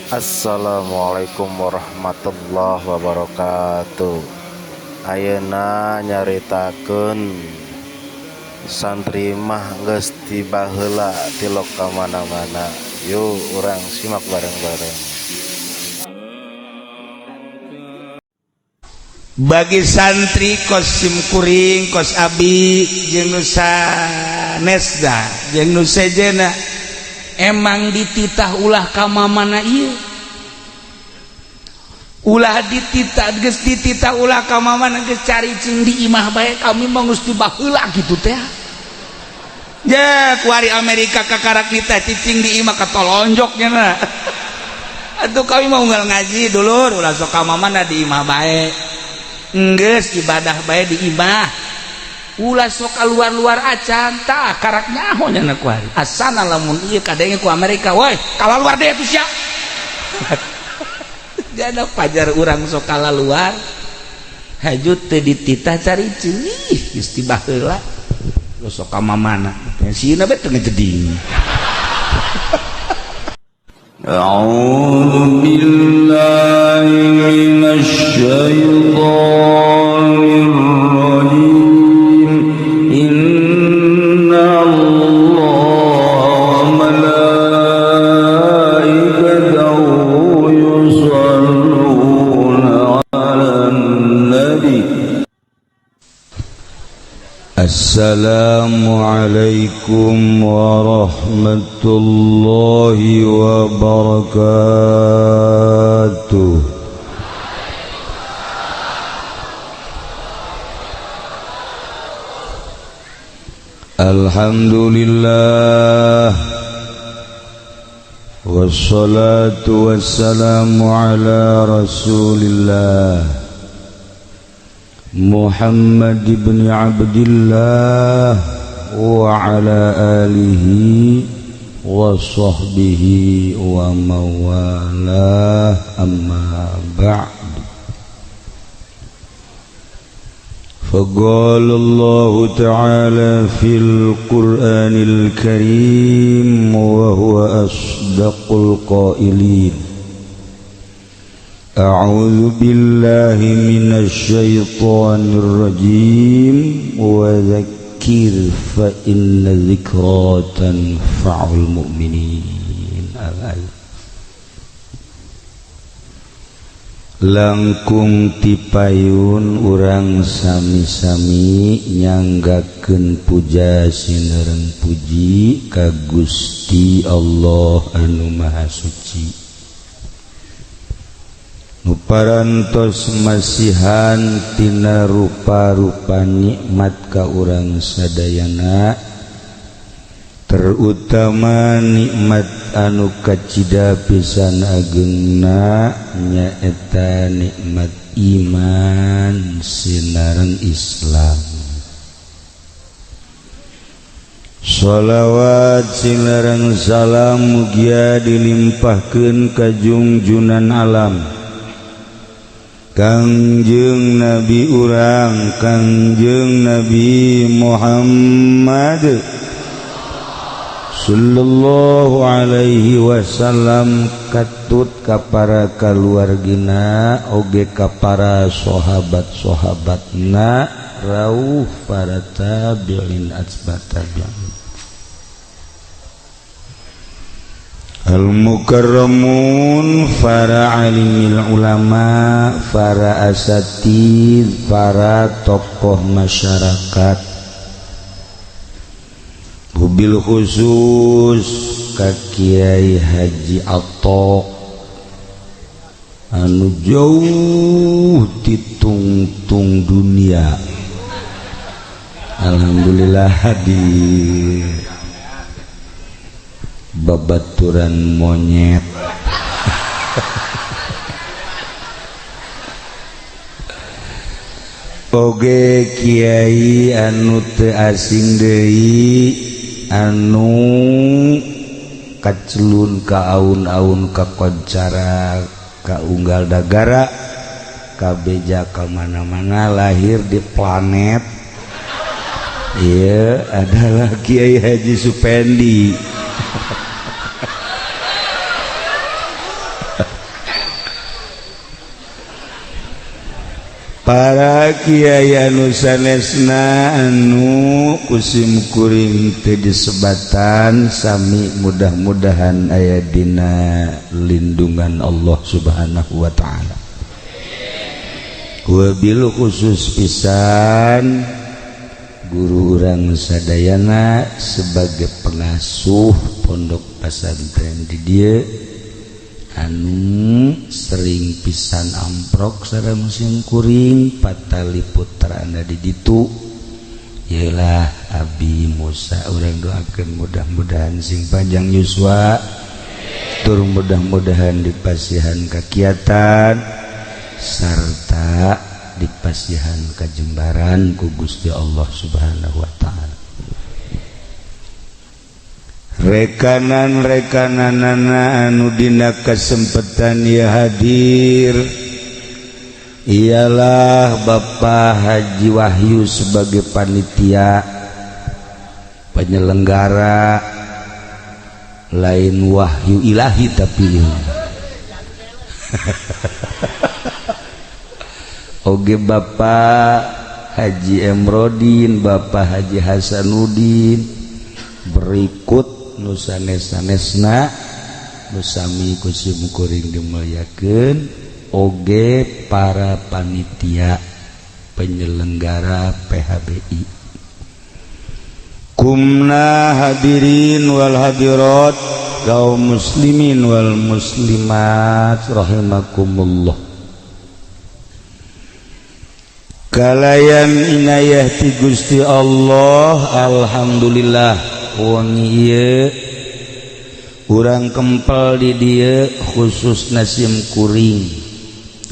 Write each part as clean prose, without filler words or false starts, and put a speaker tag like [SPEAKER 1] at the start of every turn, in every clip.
[SPEAKER 1] Assalamualaikum warahmatullahi wabarakatuh. Ayeuna nyaritakeun santri mah geus ti baheula tilok ka mana-mana. Yuk, urang simak bareng-bareng.
[SPEAKER 2] Bagi santri kos simkuring, kos abi, jeung nu sanesna, jeung nu sejena, emang dititah ulah ka mamana ieu, ulah dititah, geus dititah ulah ka mamana, geus caricing di imah bae. Kami mah geus di baheula kitu teh ya. Kuari Amerika kakarak nitah cicing di imah, katolonjok nya. Atuh kami mau unggal ngaji, dulur, ulah sok ka mamana, di imah bae, geus ibadah bae di imah, ulah sok keluar-luar acan. Tah, karak nyaho nya kuari. Asana lamun ieu kadenge ku Amerika, woi, kalau luar deh tuh sia. Jana pajar urang sok luar haju teu dititah caricing. Ih, geus ti baheula lo sok ka mamana, sieuna bae teu ngejeding.
[SPEAKER 3] أعوذ بالله من الشيطان الرجيم. إن الله وملائكته يصلون على النبي. السلام عليكم ورحمة الله وبركاته. الحمد لله والصلاة والسلام على رسول الله محمد بن عبد الله وعلى آله وصحبه وموالاه، أما بعد، فقال الله تعالى في القرآن الكريم وهو أصدق القائلين: أعوذ بالله من الشيطان الرجيم، وذكر فإن الذكرى تنفع المؤمنين. الآية. Langkung tipayun urang sami-sami nyanggakeun puja sinereng puji ka Gusti Allah anu Maha Suci, nu parantos masihan tina rupa-rupa nikmat ka urang sadayana, terutama nikmat anu kacida pisan agengna, nyaeta nikmat iman sinareng Islam. Shalawat sinareng salam mugia dilimpahkeun ka jungjunan alam, Kangjeng Nabi urang, Kangjeng Nabi Muhammad Sallallahu Alaihi Wasallam, katut ka para kaluargina oge ka para sahabat-sahabatna, rauh para tabi'in atba tabi'in. Al-mukarramun, para alimil ulama, para asatid, para tokoh masyarakat, bil khusus ka Kiai Haji Atok anu jauh ditungtung dunia. Alhamdulillah hadir, babaturan monyet. Oge Kiai anu teu asing deui, anu kacelun ka aun-aun, kakoncara ka unggal dagara, kabeja ka mana-mana, lahir di planet ieu adalah Kiai Haji Supendi. Para kiai anu sanesna anu kusim kuring teu disebatan sami mudah-mudahan aya dina lindungan Allah Subhanahu wa taala. Wabil khusus pisan guru urang sadayana sebagai pengasuh pondok pesantren di dieu anu sering pisan amprok sareng musim kuring patali putrana di ditu ialah Abi Musa. Urang doakeun mudah-mudahan sing panjang yuswa tur mudah-mudahan dipasihan kakiatan sarta dipasihan kajembaran ku Gusti Allah Subhanahu wa taala. Rekanan-rekananana anu dina kesempatan ya hadir ialah Bapak Haji Wahyu sebagai panitia penyelenggara, lain wahyu ilahi tapi oge Bapak Haji Emrodin, Bapak Haji Hasanuddin, berikut nusanes-sanesna nusami kusim kuring dimuliakeun oge para panitia penyelenggara PHBI. Kumna hadirin wal hadirat kaum muslimin wal muslimat rahimakumullah. Kalayan inayah ti Gusti Allah, alhamdulillah wengi ieu urang kempel di dieu khusus nasim kuring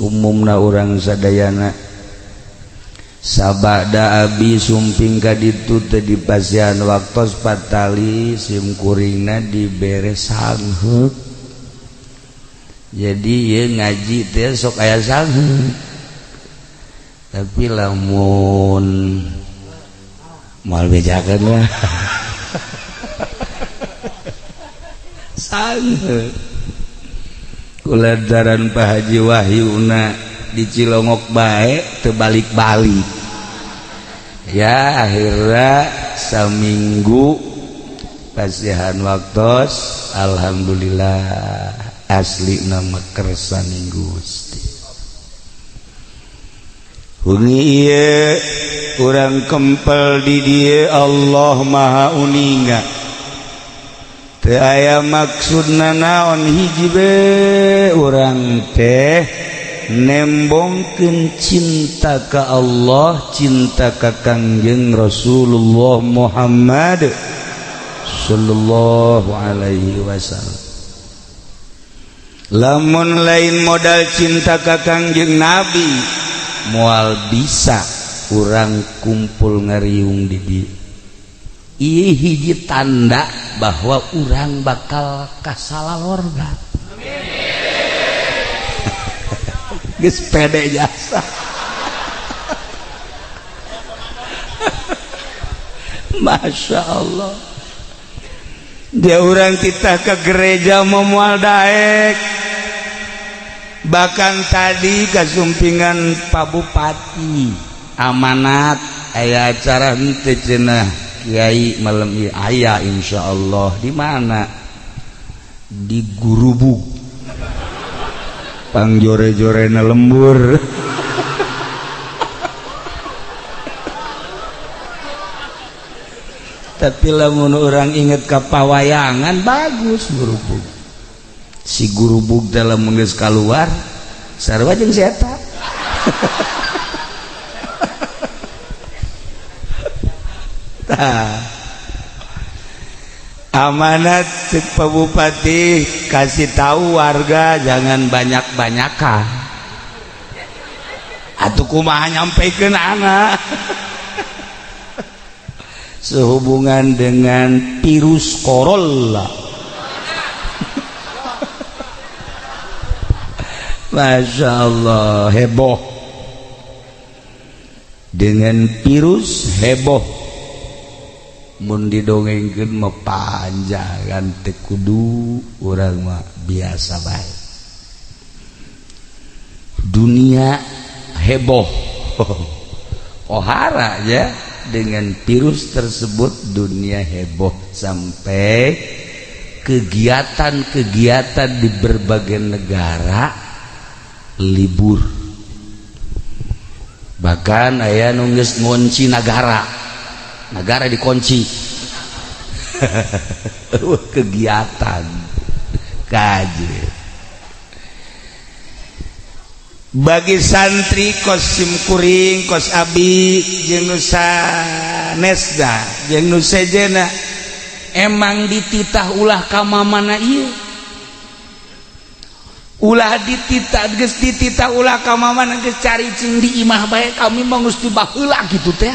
[SPEAKER 3] umumna urang sadayana sabada abi sumping ka ditu teu dipasihan waktos patali sim kuringna dibere sangheuk. Jadi ieu ngaji teh sok aya sangheuk, tapi lamun moal bejakeun lah sangheuk. Kulantaran Pak Haji Wahyuna di Cilongok bae teu balik-balik ya, akhirnya saminggu pasihan waktos alhamdulillah asli nama kersaning Gusti. Wengi ieu urang kempel di dieu Allah Maha Uninga. Teu aya maksudna naon hiji be urang teh nembongkeun cinta ka Allah, cinta ka Kangjeng Rasulullah Muhammad sallallahu alaihi wasallam. Lamun lain modal cinta ka Kangjeng Nabi moal bisa urang kumpul ngariung di dieu. Ieu hiji tanda bahwa urang bakal kasalalorga. Geus pede jasa. Masya Allah. Dia urang kita ke gereja moal daek. Bahkan tadi kasumpingan Pak Bupati amanat aya acara henteu cenah Kiai malam ieu aya insyaallah. Di mana? Di Gurubug. Pangjore-jorena lembur. Tapi lamun urang inget ka pawayangan bagus Gurubug. Si Gurubug dalam geus kaluar sarua jeung si eta. Tah. Amanat Pak Bupati kasih tahu warga jangan banyak-banyakan. Atuh kumaha nyampekeun anak. Sehubungan dengan virus corona. Masya Allah, heboh. Dengan virus heboh. Mun didongengkeun mah panjangan teu kudu urang mah biasa bae. Dunia heboh. Pohara ya dengan virus tersebut dunia heboh sampai kegiatan-kegiatan di berbagai negara libur. Bahkan aya nu geus ngunci nagara, nagara dikunci. Kegiatan kaji
[SPEAKER 2] bagi santri kos simkuring, kos abi jeung nu sanesna jeung nu sejena,
[SPEAKER 3] emang dititah ulah ka mana ieu, ulah dititah, geus dititah ulah ka mana, geus caricing di imah bae. Kami mah geus di baheula kitu teh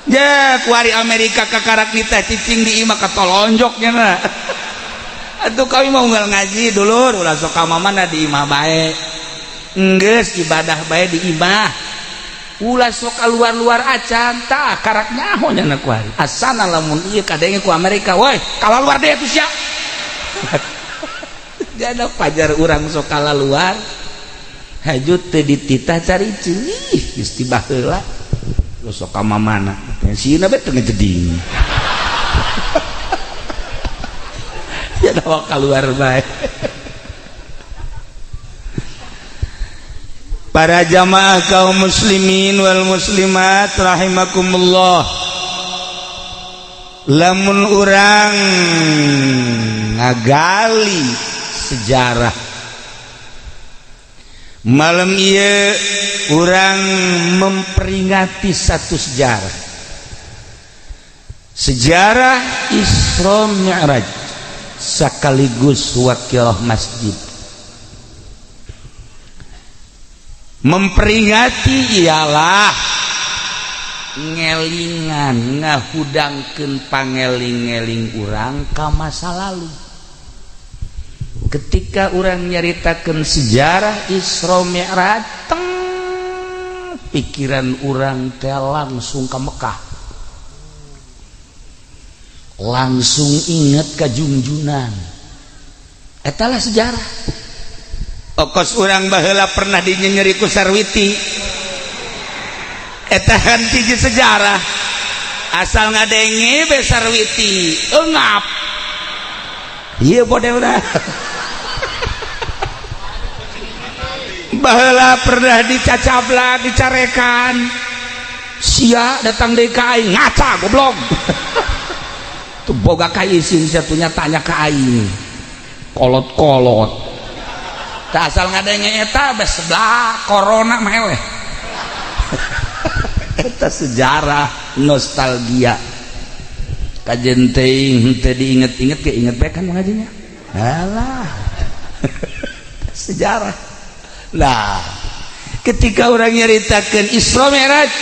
[SPEAKER 2] ya. Kuari Amerika kakarak nitah cicing di imah, katolonjok nya. Atuh kami mau ngaji, dulur, ulah sok ka mana, di imah bae. Enggeus ibadah bae di imah, ulah sok keluar-luar acan. Tah, karak nyaho nya kuari. Asana lamun ieu kadenge ku Amerika, woi, kalau luar deh tuh sia.
[SPEAKER 3] Jana pajar urang sok luar haju teu dititah caricing. Ih, geus ti baheula lu sok ka mamana sieuna bae teu ngejeding ya, dawa keluar bae.
[SPEAKER 2] Para jamaah kaum muslimin wal muslimat rahimakumullah, lamun urang ngagali sejarah malam ieu, urang memperingati satu sejarah, sejarah Isra Mi'raj sekaligus wakilah masjid memperingati ialah ngelingan, ngahudangkeun pangeling-eling urang ka masa lalu. Ketika urang nyaritakeun sejarah Isra Mi'raj, teng pikiran urang teh langsung ke Mekah, langsung inget ka Junjunan. Etalah sejarah.
[SPEAKER 3] Okos urang baheula pernah dinyenyeri ku Sarwiti, eta hiji sejarah. Asal ngadenge be Sarwiti engap ieu modelna. Baheula pernah dicacablak, dicarekan, sia datang deui ka aing ngaca goblok. Tuh boga ka isin satunya tanya ka aing kolot-kolot.
[SPEAKER 2] Tak asal ngadenge eta bes sebelah corona meleh.
[SPEAKER 3] Eta sejarah nostalgia kajen teuing teu diinget-inget, ke inget bae kan mengajinya. Alah,
[SPEAKER 2] sejarah lah. Ketika orang nyaritakeun Isra Mi'raj,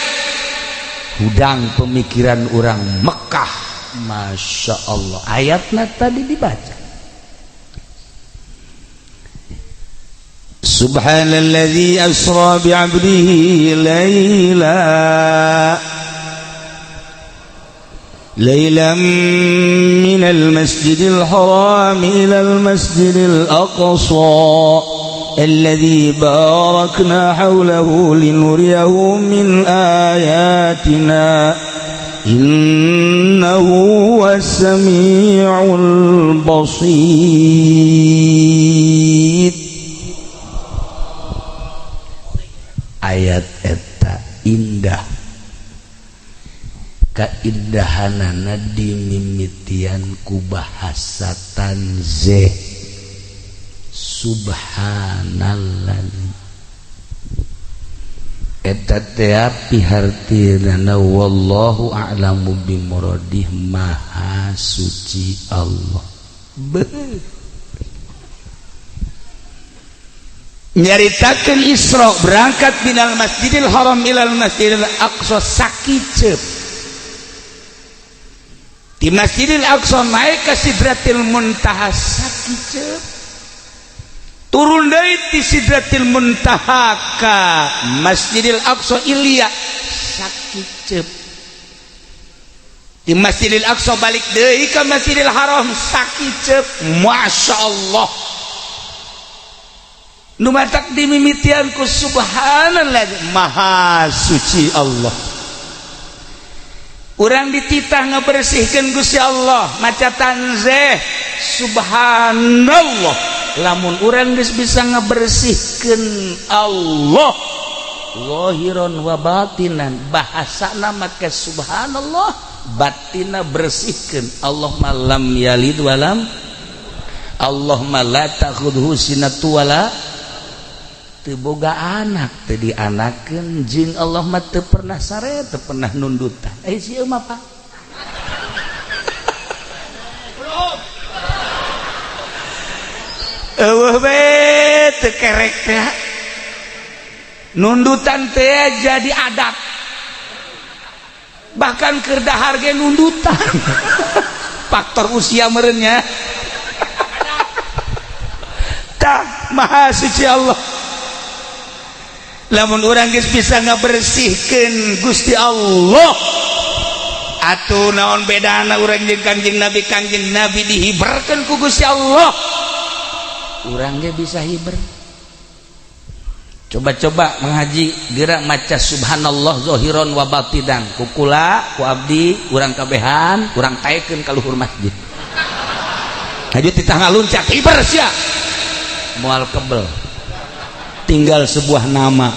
[SPEAKER 3] hudang pemikiran orang Mekah. Masya Allah, ayatna tadi dibaca.
[SPEAKER 2] Subhanalladzi asra bi'abdihi laila lailan minal masjidil haram ilal masjidil aqsa alladzi barakna hawlahu linuriyahu min ayatina innahu huwas samiul basir.
[SPEAKER 3] Ayat eta indah, kaindahanana dimimitian ku bahasa tanzih. Subhanalladzi eta teh pihartirna wallahu a'lamu bimuradih, maha suci Allah. Beuh.
[SPEAKER 2] Nyaritakeun Isra berangkat minal Masjidil Haram ilal Masjidil Aqsa sakiceup. Di Masjidil Aqsa naik ke Sidratil Muntaha sakiceup. Turun deui ti Sidratil Muntaha ka Masjidil Aqsa Ilya sakiceup. Di Masjidil Aqsa balik deui ka Masjidil Haram sakiceup. Masya Allah. Nu matak dimimitian ku subhanallah, maha suci Allah. Urang dititah ngebersihkan Gusti Allah, maca tanzih subhanallah. Lamun urang geus bisa ngebersihkan Allah zahiron wa batinan, bahasana make subhanallah, batina bersihkan Allah mah lam yalid walam, Allah mah la ta'khudhu sinatu wala, teu boga anak, teu dianakeun, jeung Allah mah teu pernah sare, teu pernah nundutan. Eh, sieun mah, Pak. Eueuh we teu kerek teh nundutan teh jadi adat, bahkan keur dahar ge nundutan. Faktor usia merenya. Tah, maha suci Allah. Lamun urang geus bisa ngabersihkeun Gusti Allah, atuh naon bedana urang jeung Kangjeng Nabi? Kangjeng Nabi dihiberkeun ku Gusti Allah, urang ge bisa hiber. Coba-coba mengaji gerak maca subhanallah zahiron wa batinan, kukula ku abdi urang kabehan, urang taekeun ka luhur masjid, hayu titah ngaluncak, hiber sia, moal kebel, tinggal sebuah nama.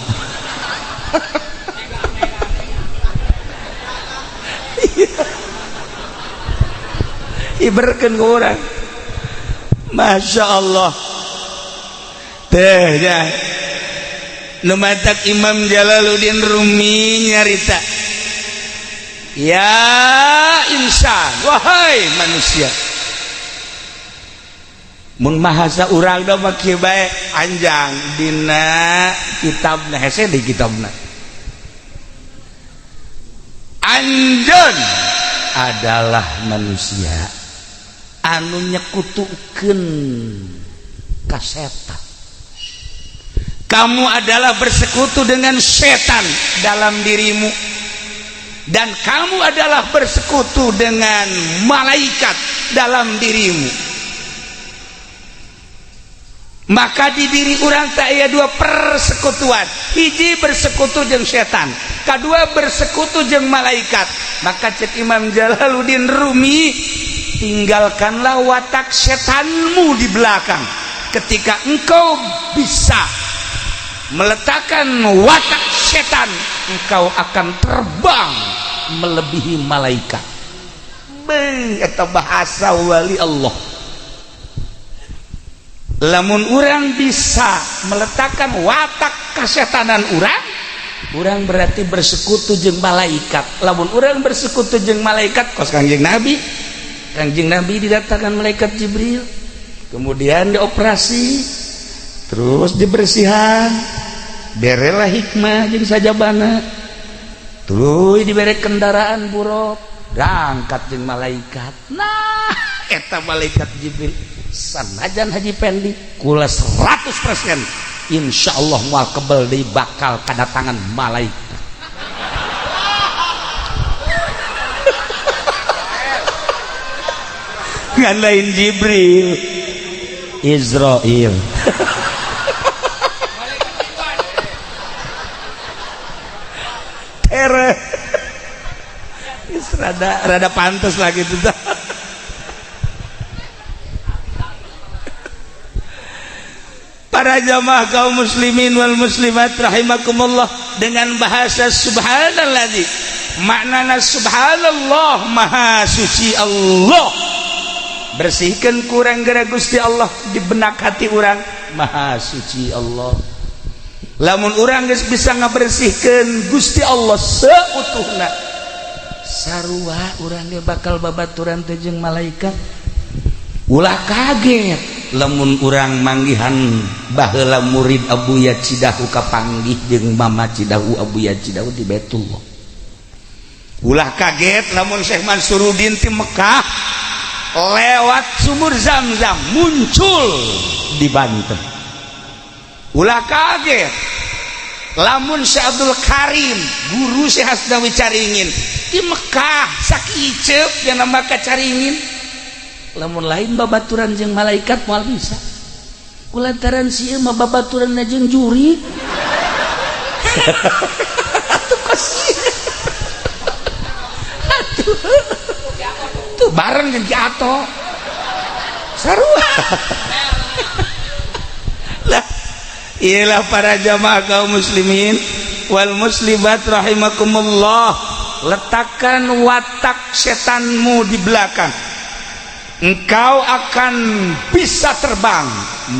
[SPEAKER 2] Iberkeun ku urang, Masya Allah teh ya. Nu matak Imam Jalaluddin Rumi nyarita, ya insan, wahai manusia, mun bahasa urang da mah kieu bae, anjang dina kitabna, hese di kitabna, anjeun adalah manusia anu nyekutukeun ka setan. Kamu adalah bersekutu dengan setan dalam dirimu, dan kamu adalah bersekutu dengan malaikat dalam dirimu. Maka di diri urang tak aya dua persekutuan, hiji bersekutu jeung setan, kedua bersekutu jeung malaikat. Maka cek Imam Jalaluddin Rumi, tinggalkanlah watak setanmu di belakang. Ketika engkau bisa meletakkan watak setan, engkau akan terbang melebihi malaikat. Beuh, eta bahasa wali Allah. Lamun urang bisa meletakkan watak kesetanan urang, urang berarti bersekutu jeung malaikat. Lamun urang bersekutu jeung malaikat, kos Kangjeng Nabi, Kangjeng Nabi didatangkan malaikat Jibril, kemudian dioperasi, terus dibersihan, berelah hikmah jeung sajabana, tuluy dibere kendaraan buruk, berangkat jeung malaikat. Nah, eta malaikat Jibril sanajan Haji Pendi kula 100% insya Allah moal kebel deui bakal kedatangan malaikat. Ngan lain Jibril, Israel. Tere. Rada rada pantes lah gitu. Para jamaah kaum muslimin wal muslimat rahimakumullah, dengan bahasa subhanalladzi, maknana subhanallah, maha suci Allah. Bersihkan kurang gara Gusti Allah di benak hati urang, maha suci Allah. Lamun urang geus bisa ngabersihkeun Gusti Allah seutuhna, sarua urang ge bakal babaturan teh jeung malaikat. Ulah kaget lamun urang manggihan baheula murid Abuya Cidahu kapanggih jeung Mama Cidahu, Abuya Cidahu di Baitullah. Ulah kaget lamun Syekh Mansuruddin ti Mekah lewat sumur Zam-Zam muncul di Banten. Ulah kaget lamun Syekh Abdul Karim guru Syekh Hasnawi Caringin di Mekah sakiceuk yang nama Caringin. Lamun lain babaturan jeung malaikat moal bisa.
[SPEAKER 3] Kulantaran si mah babaturan jeung juri. Atuh kos. Atuh. Tuh bareng jeung Ki Ato. Sarua. Lah, iyalah para jamaah kaum muslimin wal muslimat rahimakumullah, letakkan watak setanmu di belakang. Engkau akan bisa terbang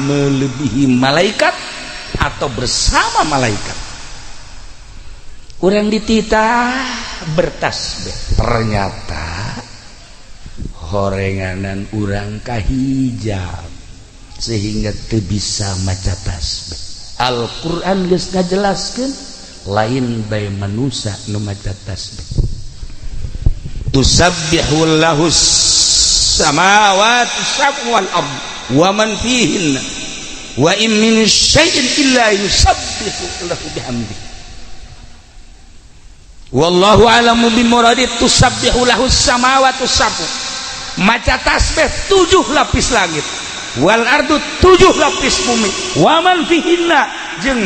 [SPEAKER 3] melebihi malaikat atau bersama malaikat. Kurang dititah bertasbih, ternyata horenganan urang kahijab sehingga teu bisa maca tasbih. Al-Qur'an geus ngajelaskeun lain bae manusia nu maca tasbih. Tusabbihu lahus samawati sab'u wal ard wa man fihinna wa in min syai'in illa yusabbihu lahu bihamdihi wallahu a'lamu bimuradi. Tusabbihu lahu samawati sab'u, maca tasbih 7 lapis langit, wal ardu 7 lapis bumi, wa man fihinna jeung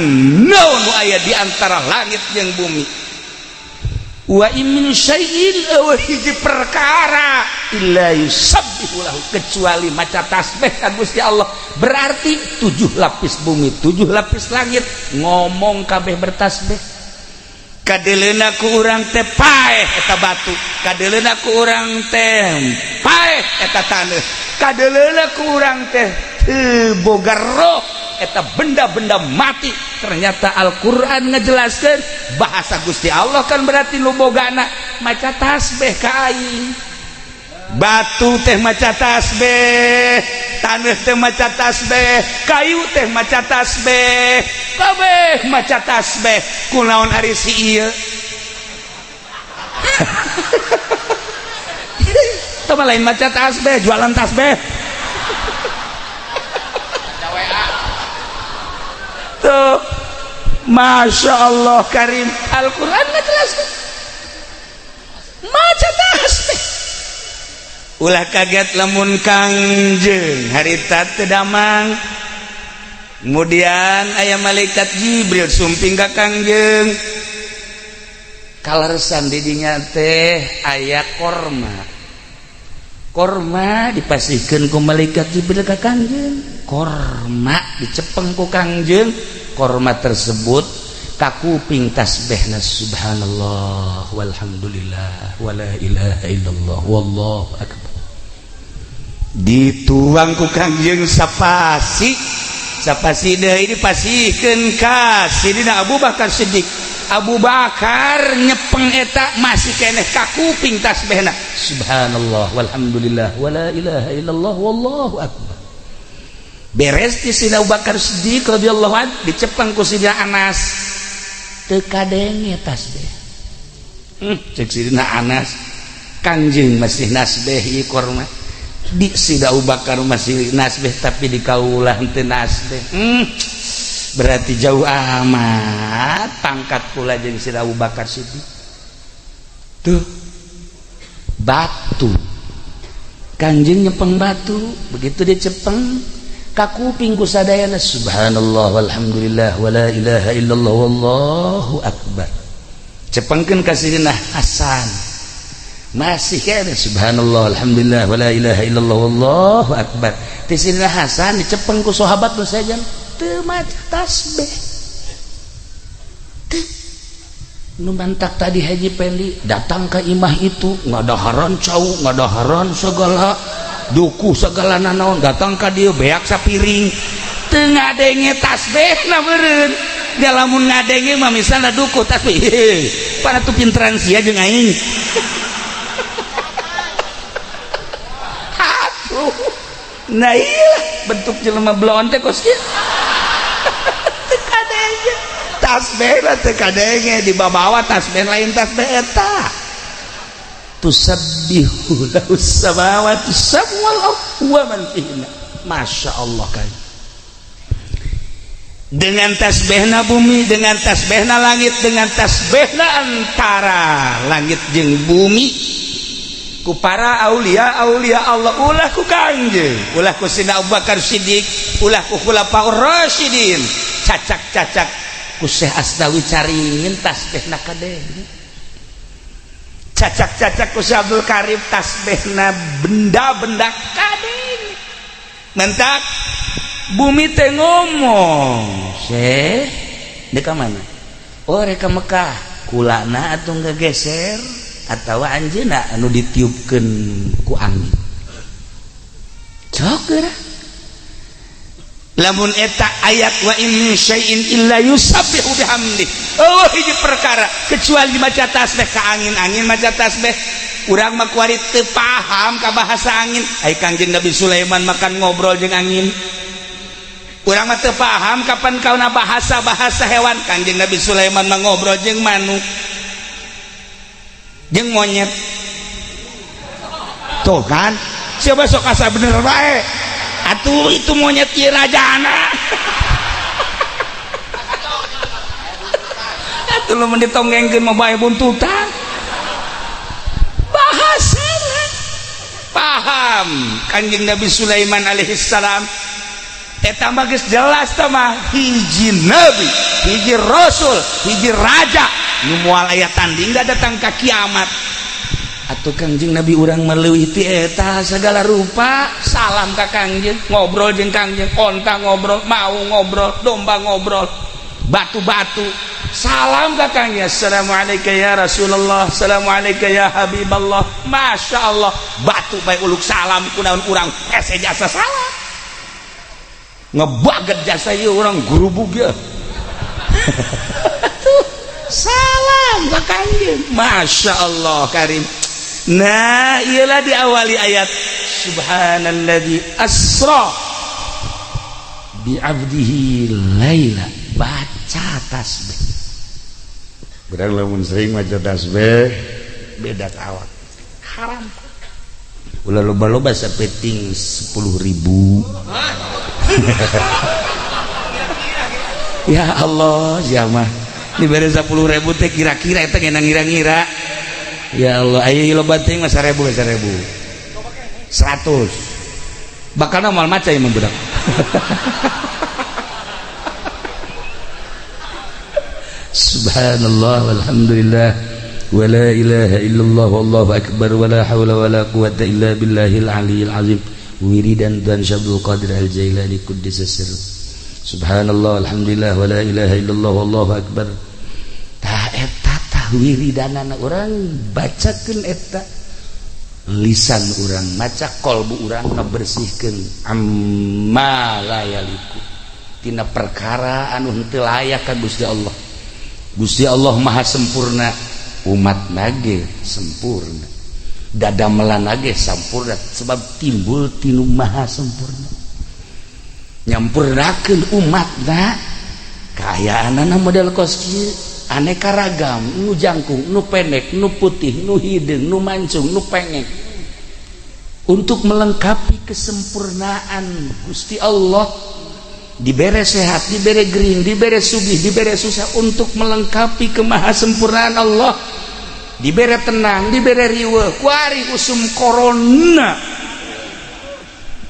[SPEAKER 3] naon nu aya di antara langit jeung bumi, wa in min syai'in eueuh hiji perkara illa yusabbihu lahu kecuali maca tasbih ka Gusti Allah. Berarti 7 lapis bumi, 7 lapis langit ngomong kabeh bertasbih. Kadeleuna ku urang teh paeh eta batu, kadeleuna ku urang teh paeh eta taneuh, kadeleuna ku urang teh teu boga roh eta benda-benda mati. Ternyata Al-Qur'an ngejelaskeun bahasa Gusti Allah kan berarti nu bogana maca tasbih ka aing. Batu teh maca tasbih, taneuh teh maca tasbih, kayu teh maca tasbih, kabeh maca tasbih. Kunaon ari si ieu? Teu lain maca tasbih, jualan tasbih. Tuh, Masya Allah Karim, Al-Quran ngejelaskeun maca tasbih. Ulah kaget lamun Kangjeng harita teu damang, kemudian aya malaikat Jibril sumping ka Kangjeng, kaleresan didinya teh aya korma, korma dipasihkeun ku malaikat Jibril ka Kangjeng, korma dicepeng ku Kangjeng, korma tersebut kakuping tasbihna subhanallah walhamdulillah wala ilaha illallah wallahu akbar. Dituang ku Kangjeng sapasi, sapasi deui dipasihkeun ka Sidina Abu Bakar Siddiq. Abu Bakar nyepeng eta masih keneh kakuping tasbihna subhanallah walhamdulillah wala ilaha illallah wallahu akbar. Beres di Sidina Abu Bakar Siddiq radhiyallahu anhu dicepeng ku Sidina Anas, teu kadenge tasbih. Cek Sidina Anas, Kangjeng masih nasbih ieu korma, di Sidina Abu Bakar masih nasbih tapi di kaulah teu nasbih. Berarti jauh amat pangkat pula jeung Sidina Abu Bakar Siddiq. Tuh batu, Kangjeng nyepeng batu, begitu dia cepeng kakuping ku sadayana subhanallah walhamdulillah wala ilaha illallah wallahu akbar. Cepengkeun ka Sidina Hasan, masih kene subhanallah alhamdulillah wala ilaha illallah wallahu akbar. Ti Sidina Hasan dicepeng ku sahabat nu sejen teu maca tasbih. Teu nu mantak tadi Haji Pendi datang ke imah itu ngadaharan cau, ngadaharan segala duku, segala nanaon, datang ka dieu beak sapiring teu ngadenge tasbihna meureun. Da lamun ngadenge mah misalna duku tasbih, pada tuh pinteran sia jeung aing. Atuh nah iya bentuk jelema blon teh kos kieu. Teu kadenge tasbihna, teu kadenge dibawa tasbih lain tasbih eta. Tusabbihu lahus samawati sab'u wal ardu wa man fihinna. Masya Allah kan. Dengan tasbihna bumi, dengan tasbihna langit, dengan tasbihna antara langit jeung bumi.
[SPEAKER 2] Ku para aulia aulia Allah, ulah ku Kangjeng, ulah ku Sina Abu Bakar Siddiq, ulah ku Khulafaur Rasyidin, cacak-cacak ku Syekh Asnawi Caringin tasbihna kade, cacak-cacak ku Syekh Abdul Karim tasbihna benda-benda kade. Mentak bumi teh ngomong, "Syekh, deka mana?" "Oh, rek ka Mekah." "Kulana atuh geser atau anjeunna anu ditiupkeun ku angin?" Sok geura lamun eta ayat wa in min syai'in illa yusabbihu bihamdi, oh, hiji perkara kecuali maca tasbih ka angin-angin maca tasbih. Urang mah kuari teu paham ka bahasa angin. Ai Kangjeng Nabi Sulaiman makan ngobrol jeung angin. Urang mah teu paham kapan kauna bahasa-bahasa hewan. Kangjeng Nabi Sulaiman mah ngobrol jeung manuk, jeung monyet. Tuh kan, siapa sok asa bener bae atuh itu monyet ieu rajana. Atuh lamun ditonggengkeun mah bae buntutan. Bahasana paham Kanjeng Nabi Sulaiman alaihissalam. Eta mah geus jelas tah mah, hiji nabi, hiji rasul, hiji raja nu moal aya tanding datang ka kiamat. Atuh Kangjeng Nabi urang mah leuwih ti eta segala rupa. Salam ka Kangjeng, ngobrol jeung Kangjeng, onta ngobrol, mau ngobrol, domba ngobrol, batu-batu salam ka Kangjeng. "Assalamualaikum ya Rasulullah, assalamualaikum ya Habiballah." Masya Allah, batu bae uluk salam, kunaon urang hese jasa salam? Ngebaget jasa ieu urang gurubug ya. Salam ka Kangjeng, Masya Allah Karim. Nah, ialah diawali ayat subhanalladzi asra bi abdihi laila, baca tasbih.
[SPEAKER 4] Urang lamun sering maca tasbih beda ka awak.
[SPEAKER 2] Haram. Ulah loba-loba, sapeting 10.000. Ya Allah, siapa diberi 10.000 teh kira-kira eta ngeunang ngira-ngira. Ya Allah, ayo loba teuing mah 1000, 1000. 100. Bakal moal maca ieu mah budak. Subhanallah walhamdulillah wala ilaha illallah wallahu akbar wala haula wala quwata illa billahil aliyil azim. Wiridan Tuan Syabdul Qadir Al-Jailani Quddisa sirruh. Subhanallah alhamdulillah wala ilaha illallah wallahu akbar. Tah eta tah wiridanana urang, bacakeun eta lisan urang maca, kolbu urang ngabersihkeun amma la yaliku, tina perkara anu henteu layak ka Gusti Allah. Gusti Allah maha sempurna, umat nage sempurna, dadamelan nage sampurna, sebab timbul tinu maha sempurna. Nyampurnakeun umatna kaayaanana model kos kieu, aneka ragam, nu jangkung, nu pendek, nu putih, nu hideung, nu mancung, nu pengek, untuk melengkapi kesempurnaan Gusti Allah. Dibere sehat, dibere gering, dibere sugih, dibere susah, untuk melengkapi kemahasempurnaan Allah. Dibere tenang, dibere riweuh, kuari usum corona,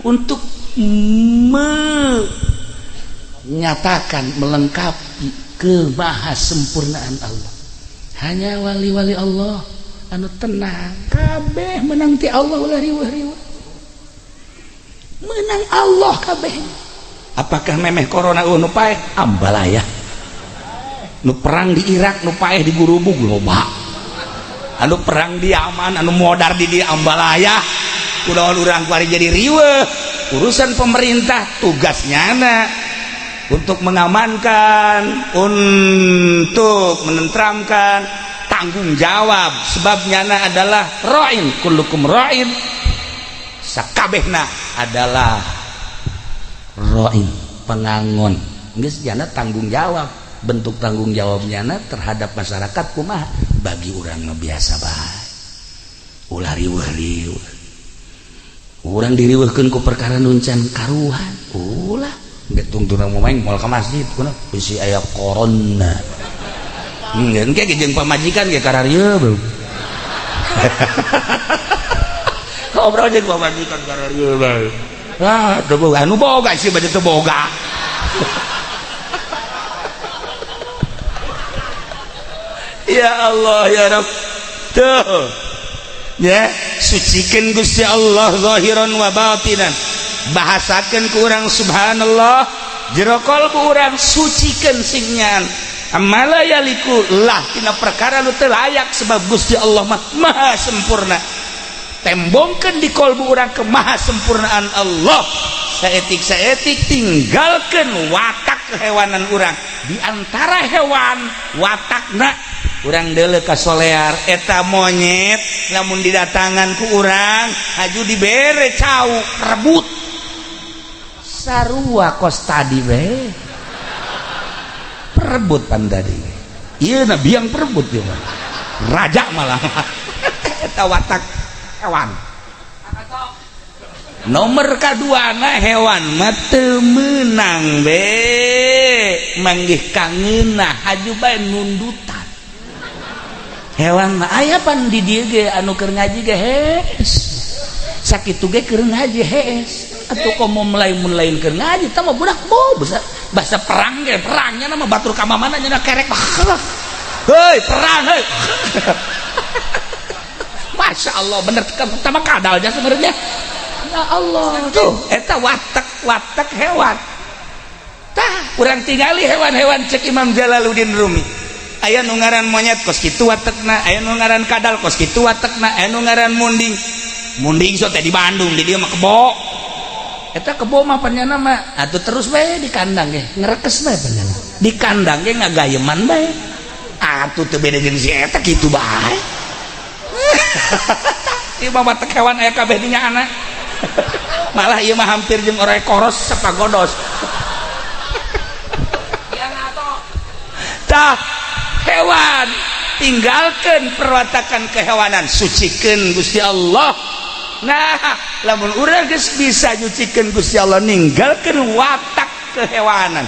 [SPEAKER 2] untuk menyatakan melengkapi kemahasempurnaan Allah. Hanya wali-wali Allah anu tenang, kabeh menang ti Allah. Ulah riweuh-riweuh, menang Allah kabeh. Apakah memeh corona nu paeh ambalaya, nu perang di Irak nu paeh di Gurubug loba, anu perang di Yaman anu modar di ambalaya. Udah urang kuari jadi riweuh. Urusan pemerintah, tugasnya anak untuk mengamankan, untuk menentramkan, tanggung jawab, sebabnya adalah ra'in, kullukum ra'in, sakabehna adalah ra'in, pengangon. Geus jana tanggung jawab. Bentuk tanggung jawabnya terhadap masyarakat kumaha? Bagi urang mah biasa bae, ulah riweuh-riweuh. Urang diriweuhkeun ku perkara nu can karuhan, ulah getung tunang mau main moal ka masjid, kuna bisi aya corona. Engke jeung pamajikan ge kararieu beuh. Obrol jeung pamajikan kararieu bae. Ah, teu boga anu boga sih bade teu boga. Ya Allah ya Rabb. Tuh. Ya, sucikan Gusti Allah zahiran wa batinan. Bahasakeun ku urang subhanallah, jero kalbu urang sucikan singnya. Amala yaliku lah tina perkara nu teu layak sebab Gusti Allah mah maha sempurna. Tembongkeun di kalbu urang kemaha sempurnaan Allah. Saetik-saetik tinggalkeun watak kehewanan urang. Di antara hewan watakna urang deuleu ka solear eta monyet lamun didatangan ku urang haju dibere cau rebut. Sarua kos tadi we. Perebut pan tadi. Ieu na biang perebut ieu mah. Raja malah. Eta watak hewan. Nomor kaduana hewan mah teu meunang be manggih kangeunah haju bae nundutan. Hewan mah aya pan di dieu ge anu keur ngaji ge hees. Sakitu ge keur ngaji hees. Atuh komo lain mun lain keur ngaji tah mah budak bo bahasa perang ge perangnya nama batur ka mamana nya kerek. Heuy perang heuy. Masya Allah bener pertama kadalnya sebenarnya. Ya Allah tuh eta watak hewan. Tah urang tingali hewan-hewan cek Imam Jalaluddin Rumi. Aya nu ngaran monyet kos kitu watekna, aya nu ngaran kadal kos kitu watekna, aya nu ngaran munding. Munding so teh di Bandung di dieu mah kebo. Eta kebo mah panyana mah atuh terus bae di kandang ge ngerekes bae panyana. Di kandang ge ngagayeman bae. Atuh teu beda jeung si eta kitu bae. Ieu mah watek hewan aya kabeh di nyaana. Malah ieu mah hampir jeung orai koros sapagodos. Tah hewan tinggalkan perwatakan kehewanan, sucikan Gusti Allah. Nah, lamun urang geus bisa nyucikeun Gusti Allah ninggalkeun watak kehewanan.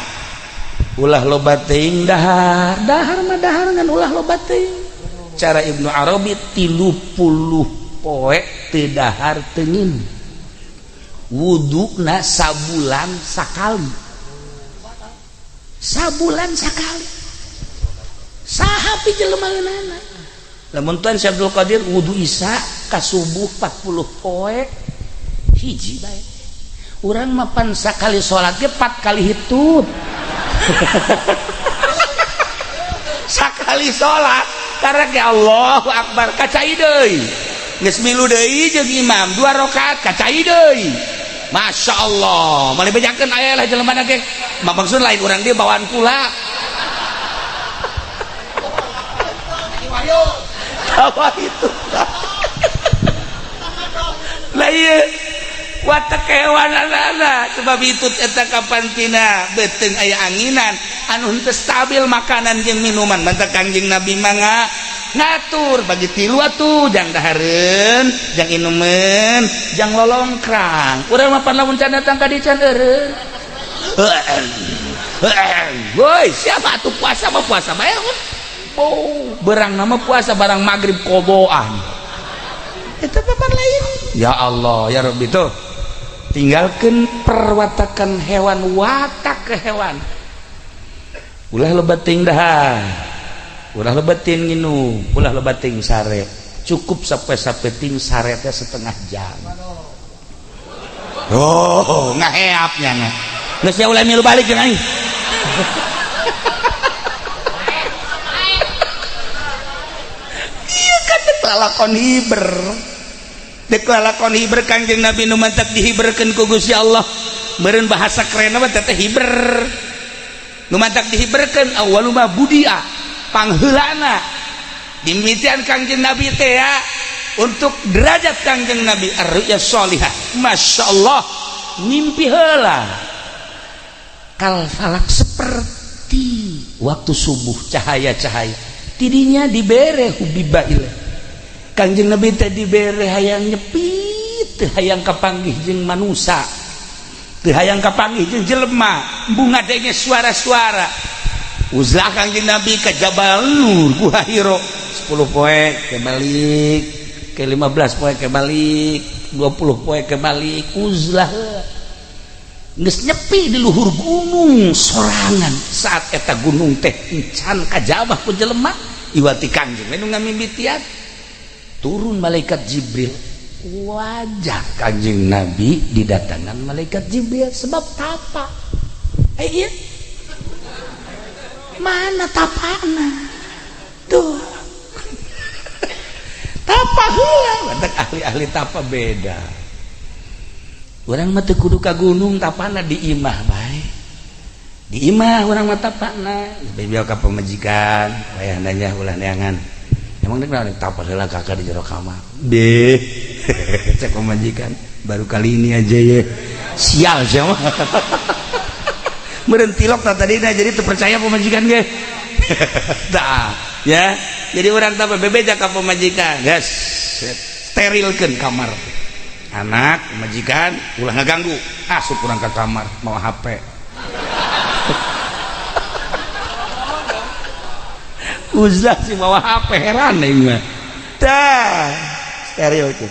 [SPEAKER 2] Ulah loba teuing dahar, dahar mah dahar ngan ulah loba teuing. Cara Ibnu Arabi 30 poe teu dahar teu nginum. Wuduna sabulan sakali. Sabulan sakali. Saha pi jelema ngeunana. Lamun Tuan Syekh Abdul Qadir wudu isya ka subuh 40 poe hiji bae. Urang mah pan sakali salat ge 4 kali hitut. Sakali salat karek ge Allahu Akbar kacai deui. Geus milu deui jeung imam 2 rakaat kacai deui. Masya Allah, malah bejakeun aya lah jelema ge. Maksud lain urang dia bawaan kula. Apa itu? Lah ieu watak kehewananana sebab itu eta kapantina beuteung aya anginan anu henteu stabil makanan jeung minuman mantak Kangjeng Nabi mangga ngatur bagi tilu atuh jang dahareun jang inumeun jang lolongkrang urang mah pan lamun can datang ka dieu can eureun. Woi siapa atuh puasa mah puasa bae. Oh, berang nama puasa barang maghrib koboan itu papan lain. Ya Allah ya Rabbi tuh tinggalkan perwatakan hewan watak ke hewan. Ulah loba teuing dahar, ulah loba teuing nginum, ulah loba teuing sare. Cukup sampai-sampai sare teh setengah jam. Oh, ngaheapnya nya. Geus ya ulah milu balik jeung aing. Lalakon hiber dek lalakon hiber Kangjeng Nabi nu mantak dihiberkeun ku Gusti Allah meureun bahasa kerenna mah teh hiber nu mantak dihiberkeun awwalu ma budia pangheulana dimitian Kangjeng Nabi teh ya untuk derajat Kangjeng Nabi ar-ru'ya sholihah Masya Allah mimpi heula kal falak seperti waktu subuh cahaya-cahaya tidinya dibere hubiba ilaih Kangjeng Nabi teh dibere hayang nyepit teu hayang kapanggih jeung manusa teu hayang kapanggih jeung jelema bunga denge suara-suara uzlah Kangjeng Nabi ka Jabal Nur Gua Hiro 10 poe ke balik ke 15 poe ke balik
[SPEAKER 3] 20 poe ke balik uzlah geus nyepi di luhur gunung sorangan. Saat eta gunung teh encan kajabah ku jelema iwati Kangjeng we nu ngamimitian turun malaikat Jibril. Wajar Kanjeng Nabi didatangan malaikat Jibril sebab tapa. Iya, mana tapana tuh tapa heula. Ahli-ahli tapa beda. Urang mah teu kudu ka gunung, tapana di imah bae. Di imah urang mah tapana. Bebel ka pamajikan, wayah nanya ulah neangan. Emang dek naon tapa heula kakak di jero kamar. Deh. Cek pamajikan, baru kali ini aja ya. Sial sia mah. Meureun tilok tah tadina jadi teu percaya pamajikan ge. Tah, ya. Jadi urang tapa bebeja ka pamajikan. Geus, sterilkeun kamar. Anak majikan ulah ngaganggu, asup urang ke kamar mau HP. Uzlah sih bawa HP heran aing mah. Tah, steril tuh.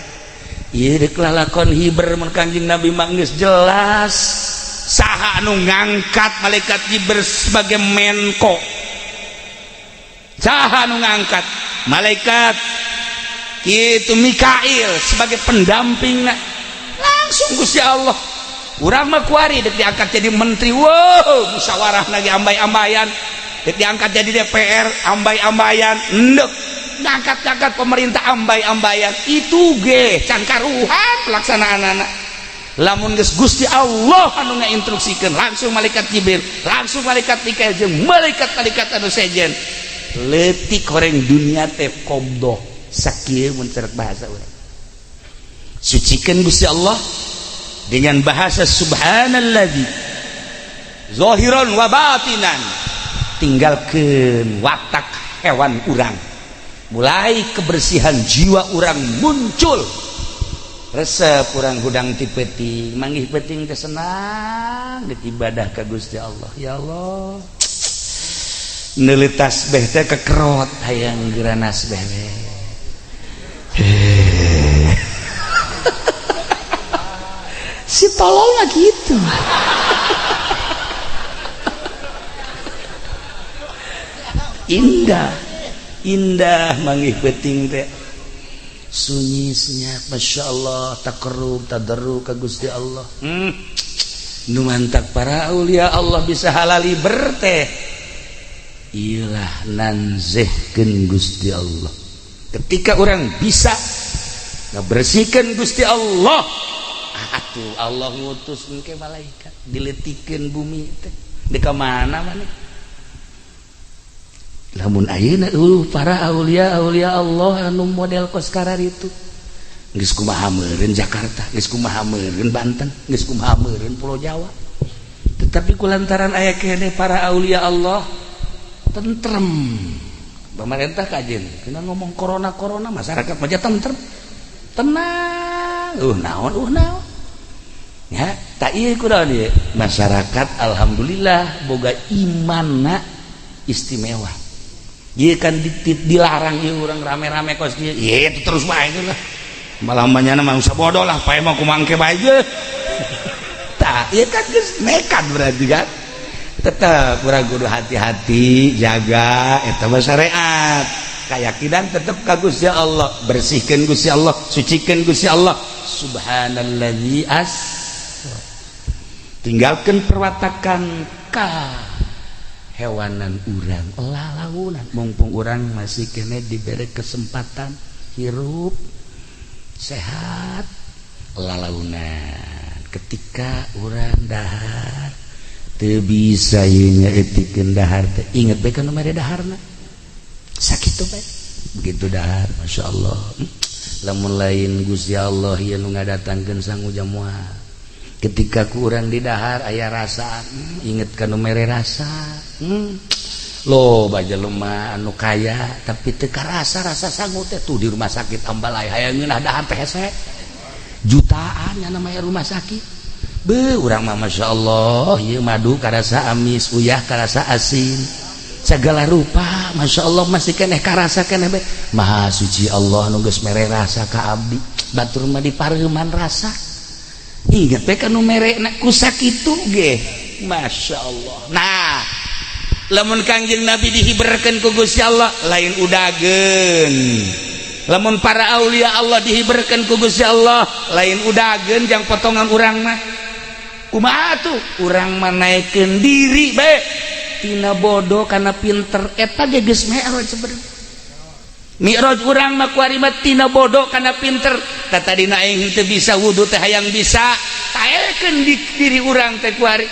[SPEAKER 3] Ieu deuk lalakon hiber mun Kangjeng Nabi mah geus jelas. Saha anu ngangkat malaikat Jibril sebagai menko? Saha anu ngangkat malaikat itu Mikail sebagai pendamping? Nah, langsung Gusti Allah. Urang mah kuari dek diangkat jadi menteri, wow, musyawarah lagi ambay-ambayan, dek diangkat jadi DPR ambay-ambayan, endek ngangkat-ngangkat pemerintah ambay-ambayan, itu ge can karuhan pelaksanaan anak. Lamun geus Gusti Allah anu ngainstruksikeun langsung malaikat Jibril, langsung malaikat Mikail jeung malaikat-malaikat anu sejen. Leutik horeng dunia teh qobdoh. Sakieu mun cerek bahasa urang. Sucikan Gusti Allah dengan bahasa subhanalladzi zahiran wa batinan. Tinggalkeun watak hewan urang. Mulai kebersihan jiwa urang muncul. Resep urang hudang ti peuting, manggih peuting teh senang deuk ibadah ka Gusti Allah. Ya Allah. Neuli tasbih teh kekerot hayang geura nasbeh we. Si tolol mah gitu. Indah, indah manggih peuting teh. Sunyi senyap, masya Allah, takarrub, tadarru ka Gusti Allah. Nu mantak para aulia Allah bisa halali berteh. Iyalah nanzehkeun Gusti Allah. Ketika orang bisa ngebersihkan Gusti Allah, atuh Allah ngutus engke malaikat diletikeun bumi teh. Di ka mana maneh? Lamun ayeuna para aulia aulia Allah anu model kos kararitu geus kumaha meureun Jakarta, geus kumaha meureun Banten, geus kumaha meureun Pulau Jawa. Tetapi kulantaran aya keneh para aulia Allah tentrem. Pemerintah kajen kena ngomong corona corona, masyarakat aja tentrem tenang. Naon naon ya tak iya kunaon ieu masyarakat alhamdulillah boga imanna istimewa. Ieu kan dilarang ieu urang rame-rame kos kieu. Ieu itu terus bae lah. Malah manyana mah usah bodoh lah, pae mah kumaha engke bae ge. Tah, ieu kan geus nekat berarti kan. Tetep urang kudu hati-hati, jaga eta mah syariat. Keyakinan tetep ka Gusti Allah, bersihkeun Gusti Allah, sucikeun Gusti Allah. Subhanalladzi asra. Tinggalkeun perwatakan ka hewanan urang, lalaunan mumpung urang masih kene diberi kesempatan hirup sehat lalaunan. Ketika urang dahar teu bisa ieu nyaetikeun dahar teh, inget bae kana mere daharna sakitu bae. Begitu dahar masyaallah, lamun lain Gusti Allah ieu nu ngadatangkeun sangu jamuan. Ketika kurang di dahar aya rasa, inget kana mere rasa. Loba jelema anu kaya tapi teu karasa rasa sangu teh tuh di rumah sakit Ambalai hayang ngeunah dahar teh hese jutaan nya namanya rumah sakit. Beuh urang mah masyaallah ieu madu karasa amis, uyah karasa asin, segala rupa
[SPEAKER 2] Masya Allah, masih keneh karasa keneh bae. Maha suci Allah nu geus mere rasa ka abdi. Batur mah dipareuman rasa, inget we ka nu mere ku sakitu ge. Masya Allah. Nah, lamun Kangjeng Nabi dihiberkeun ku Gusti Allah, lain udageun. Lamun para aulia Allah dihiberkeun ku Gusti Allah, lain udageun jang potongan urang mah. Kumaha tuh urang mah? Naikeun diri bae tina bodoh kana pinter. Eta ge geus mi'raj sebenarnya. Mi'raj urang mah kuari mah tina bodoh kana pinter. Tah, tadina aing teu bisa wudu teh hayang bisa, taekeun di diri urang teh kuari.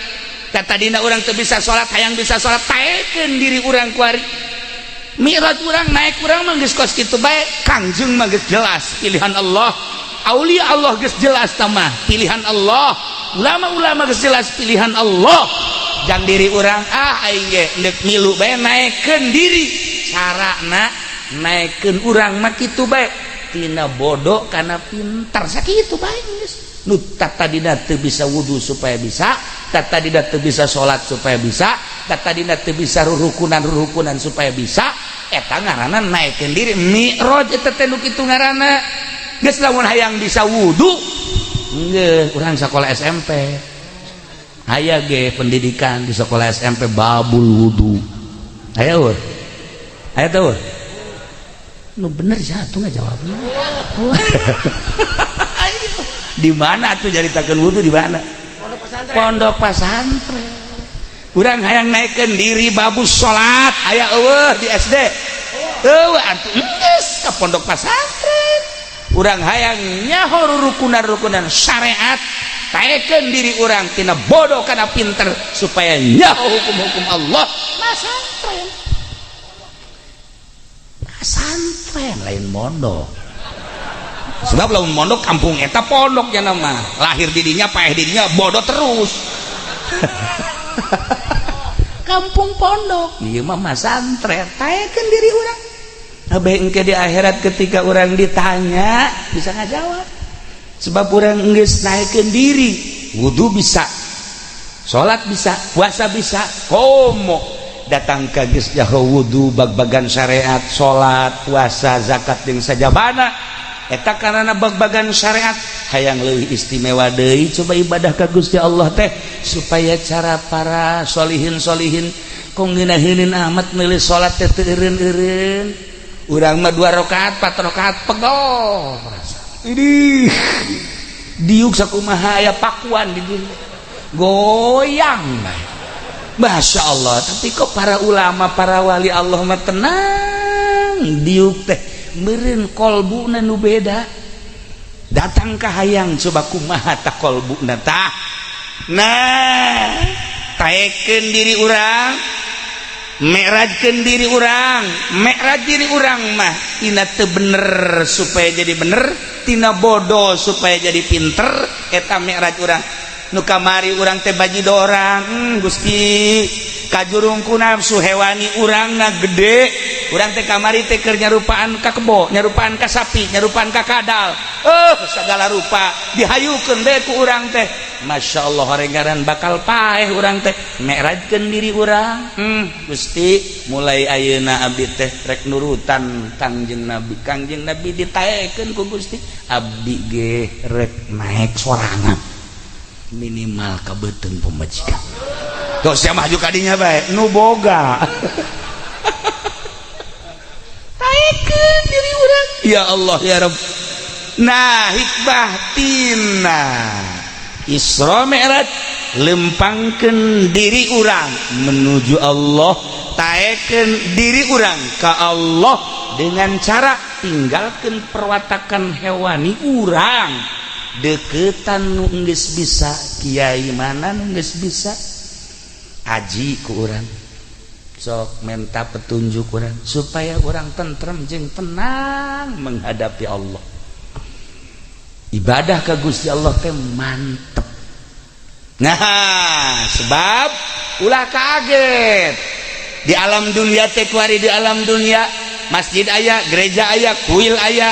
[SPEAKER 2] Tah, tadina urang teu bisa salat, hayang bisa salat, taekeun diri urang kuari. Mi'raj urang, naik urang mah geus kos kitu bae. Kangjeng mah geus jelas pilihan Allah, aulia Allah geus jelas tamah pilihan Allah, ulama-ulama geus jelas pilihan Allah jang diri urang. Ah, aing ge deuk milu bae. Naekkeun diri, carana naekkeun urang mah kitu bae, tina bodoh kana pintar, sakitu bae geus. Nu tadina teu bisa wudu supaya bisa, tadina teu bisa salat supaya bisa, tadina teu bisa rurukunan-rurukunan supaya bisa. Eta ngaranna naekkeun diri, mi'raj eta teh nu kitu ngaranna. Geus, lamun hayang bisa wudu geus urang sekolah SMP, aya ge pendidikan di sekolah SMP babul wudu. Aya eueuh? Aya teu? Nu bener satu nggak jawabnya. Di mana tuh nyaritakeun wudu? Di mana? Pondok pesantren. Urang hayang naikkeun diri babus salat, aya eueuh di SD? Eueuh atuh, geus ka pondok pesantren. Urang hayang nyaho rukunan-rukunan syariat, taekeun diri urang tina bodoh kana pinter supaya nyaho hukum-hukum Allah, pesantren. Pesantren, lain mondok. Sebab lamun mondok, kampung eta pondok ya nama lahir didinya, paeh didinya, bodoh terus kampung pondok. Ieu mah masantren, taekeun diri urang. Abe engke di akhirat ketika orang ditanya bisa ngajawab, sebab urang geus naikeun diri. Wudu bisa, salat bisa, puasa bisa. Komo datang ka geus jaho wudu, bag-bagan syariat, salat, puasa, zakat jeung sajabana. Eta karena bag-bagan syariat, hayang leuwih istimewa deui, coba ibadah ka Gusti Allah teh supaya cara para solihin solihin. Kok ngeunaheun amat meuli salat teh teu eureun-eureun. Urang mah dua rakaat, empat rakaat pegel. Ini diuk sakumaha, aya pakuan di dieu, goyang bae. Masya Allah. Tapi kok para ulama, para wali Allah mah tenang diuk teh, meureun kolbuna nu beda. Datang ka hayang coba kumaha tah kolbuna tah. Nah, taekeun diri urang, mi'rajkeun diri urang. Mi'raj diri urang mah tina teu bener supaya jadi bener, tina bodoh supaya jadi pinter. Eta mi'raj urang. Nu kamari urang teh bajidorang, Gusti, kajurung ku nafsu hewani urang na gede. Urang teh kamari teh keur nyarupaan ka kebo, nyarupaan ka sapi, nyarupaan ka kadal, segala rupa dihayukeun bae ku urang teh. Masya Allah, horengaran bakal paeh urang teh. Mi'rajkeun diri urang, Gusti, mulai ayeuna abdi teh rek nurutan Kangjeng Nabi. Kangjeng Nabi ditaekeun ku Gusti, abdi ge rek naek sorangan, minimal ka beuteung pamajikan. Tuh, sia maju kadinya bae nu boga. Taekeun diri urang, ya Allah, ya Rabb. Nah, hikmah tina Isra Mi'raj, lempangkeun diri urang menuju Allah, taekeun diri urang ke Allah dengan cara tinggalkan perwatakan hewani urang. Deketan nu geus bisa, kiai mana nu geus bisa aji ku urang, sok menta petunjuk urang supaya urang tentrem jeung tenang menghadapi Allah. Ibadah ke Gusti Allah teh mantep. Nah, sebab ulah kaget di alam dunia teh kuari. Di alam dunia masjid aya, gereja aya, kuil aya,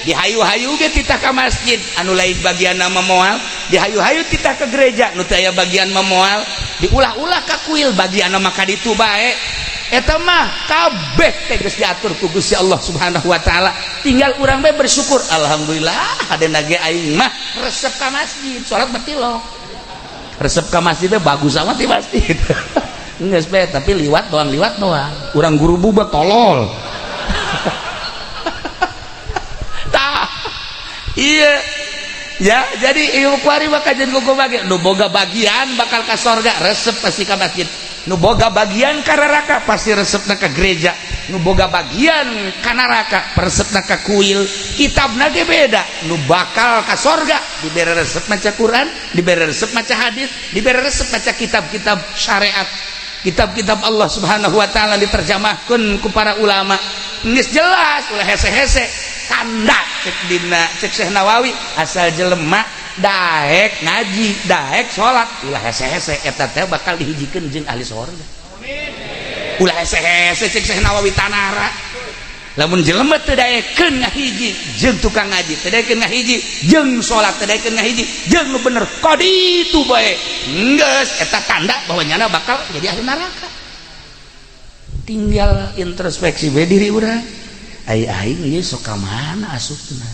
[SPEAKER 2] dihayu-hayu ge titah ka masjid anu lain bagian nama moal, dihayu-hayu titah ke gereja nu teu aya bagian mah moal, diulah-ulah ka kuil bagian nama ka ditu bae. Eta mah kabeh teh geus diatur ku Gusti Allah Subhanahu wa taala. Tinggal urang bae bersyukur. Alhamdulillah hadena ge aing mah resep ka masjid, salat mah tilok. Resep ka masjid teh bagus amat di masjid. Geus bae tapi liwat doang, liwat doang. Urang guru bubat tolol. Tah. Iya. Ya, jadi ieu kuari bakal jadi kuku bagi. Nu boga bagian bakal ka sorga, resep pasti ka masjid. Nu boga bagian ka neraka pasti resepna ka gereja. Nu boga bagian ka neraka resepna ka kuil. Kitabna ge beda. Nu bakal ka sorga dibere resep maca Quran, dibere resep maca hadis, dibere resep maca kitab-kitab syariat. Kitab-kitab Allah Subhanahu wa taala diterjemahkeun ku para ulama. Geus jelas ulah hese-hese. Tanda cek dina cek Syekh Nawawi asal jelema daek ngaji daek salat ulah hese-hese eta teh bakal dihijikeun jeung ahli sorga. Ulah hese-hese cek Syekh Nawawi tanara. Lamun jelema teu daekeun ngahiji jeung tukang ngaji, teu daekeun ngahiji jeung salat, teu daekeun ngahiji jeung nu bener kaditu bae. Geus eta tanda bahwa nyana bakal jadi ahli neraka. Tinggal introspeksi bae diri urang. Ai aing ieu sok ka mana asupna?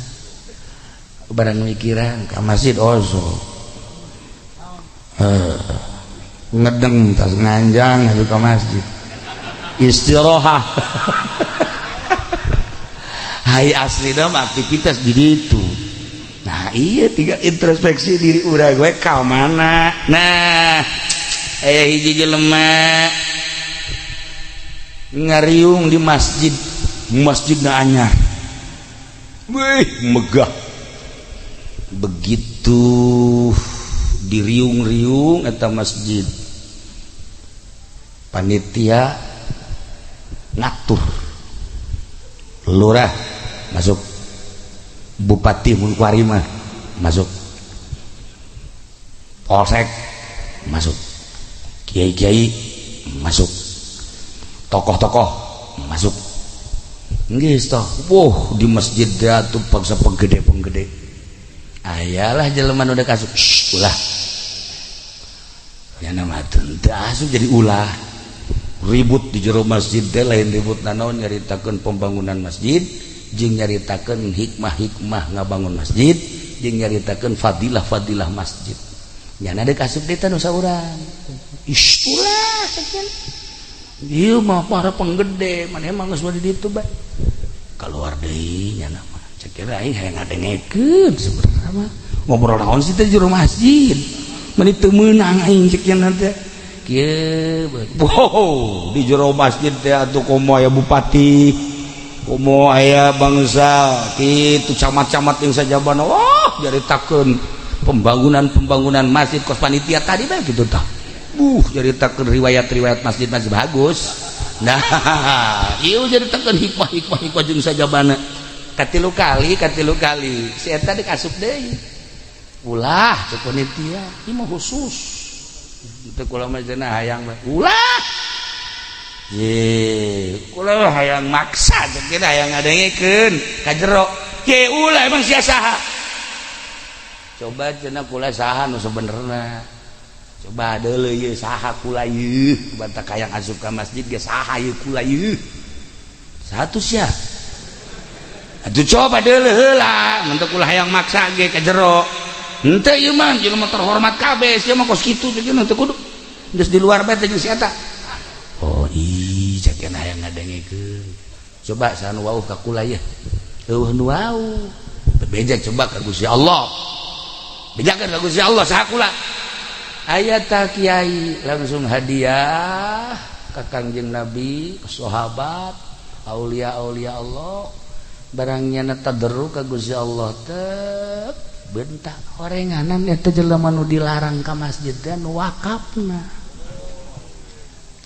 [SPEAKER 2] Barang mikiran ka masjid oso. Ngedeng tas nganjang atuh ka masjid. Istirahat. Hai asli mah aktivitas di ditu. Nah, iya tiga introspeksi diri urang gue ka mana. Nah, aya hiji jelema ngariung di masjid. Masjid na anyar, wih megah. Begitu diriung-riung eta masjid, panitia ngatur, lurah masuk, bupati mun kuari mah masuk, polsek masuk, kiai-kiai masuk, tokoh-tokoh masuk. Geus toh, wuh di masjid atuh paksa penggede-penggede. Ayalah jelema nu dek asup, shh, ulah. Nya mah teu asup jadi ulah. Ribut di jero masjid teh lain ribut nanaon, nyaritakeun pembangunan masjid jeung nyaritakeun hikmah-hikmah ngabangun masjid jeung nyaritakeun fadilah-fadilah masjid. Nyana dek asup deui teh nu saurang. Ish, ulah sakieu. Ieu mah para penggede, maneh mah geus di ditu bae. Keluar deui nyana mah. Cek kira aing hayang ngadengekeun sebenarnya mah. Ngobrol naon sih teh jero masjid. Meni teu meunang aing cek nya teh. Kieu wow, di jero masjid teh atuh komo aya bupati, komo aya bangsa, kitu camat-camat yang sajabana. Wah, nyaritakeun pembangunan-pembangunan masjid kos panitia tadi bae kitu tah. Nyaritakeun riwayat-riwayat masjid masih bagus. Nah, ieu nyaritakeun hikmah-hikmah hikmah jeung sajabana. Katilu kali si eta dek asup deui. Ulah cek panitia, ieu mah khusus. Teu kula mah cenah hayang bae. Ulah. Ye, kula hayang maksa cek kita hayang ngadengekeun ka jero. Ye ulah emang sia saha? Coba cenah kula saha nu sebenerna. Coba deuleu ieu saha kula ieu, batak hayang asup ka masjid ge saha ieu kula ieu. Satu sia. Atuh coba deuleu heula, mun teu kula hayang maksa ge ka jero. Henteu ieu mah jelema terhormat kabeh, sia mah kos kitu jeung teu kudu. Geus di luar bae teh jeung si eta. Oh ih, cek hayang ngadengekeun. Coba saha nu wauh ka kula ieu. Eueuh nu wauh. Bebeja coba ka Gusti Allah. Bejakeun ka Gusti Allah saha kula. Aya ta kiai langsung hadiah ka Kangjeng Nabi, ka sahabat, aulia-aulia Allah. Barangnya na tadarru ka Gusti Allah teh bentak horenganan eta jelema nu dilarang ka masjid teh nu wakafna.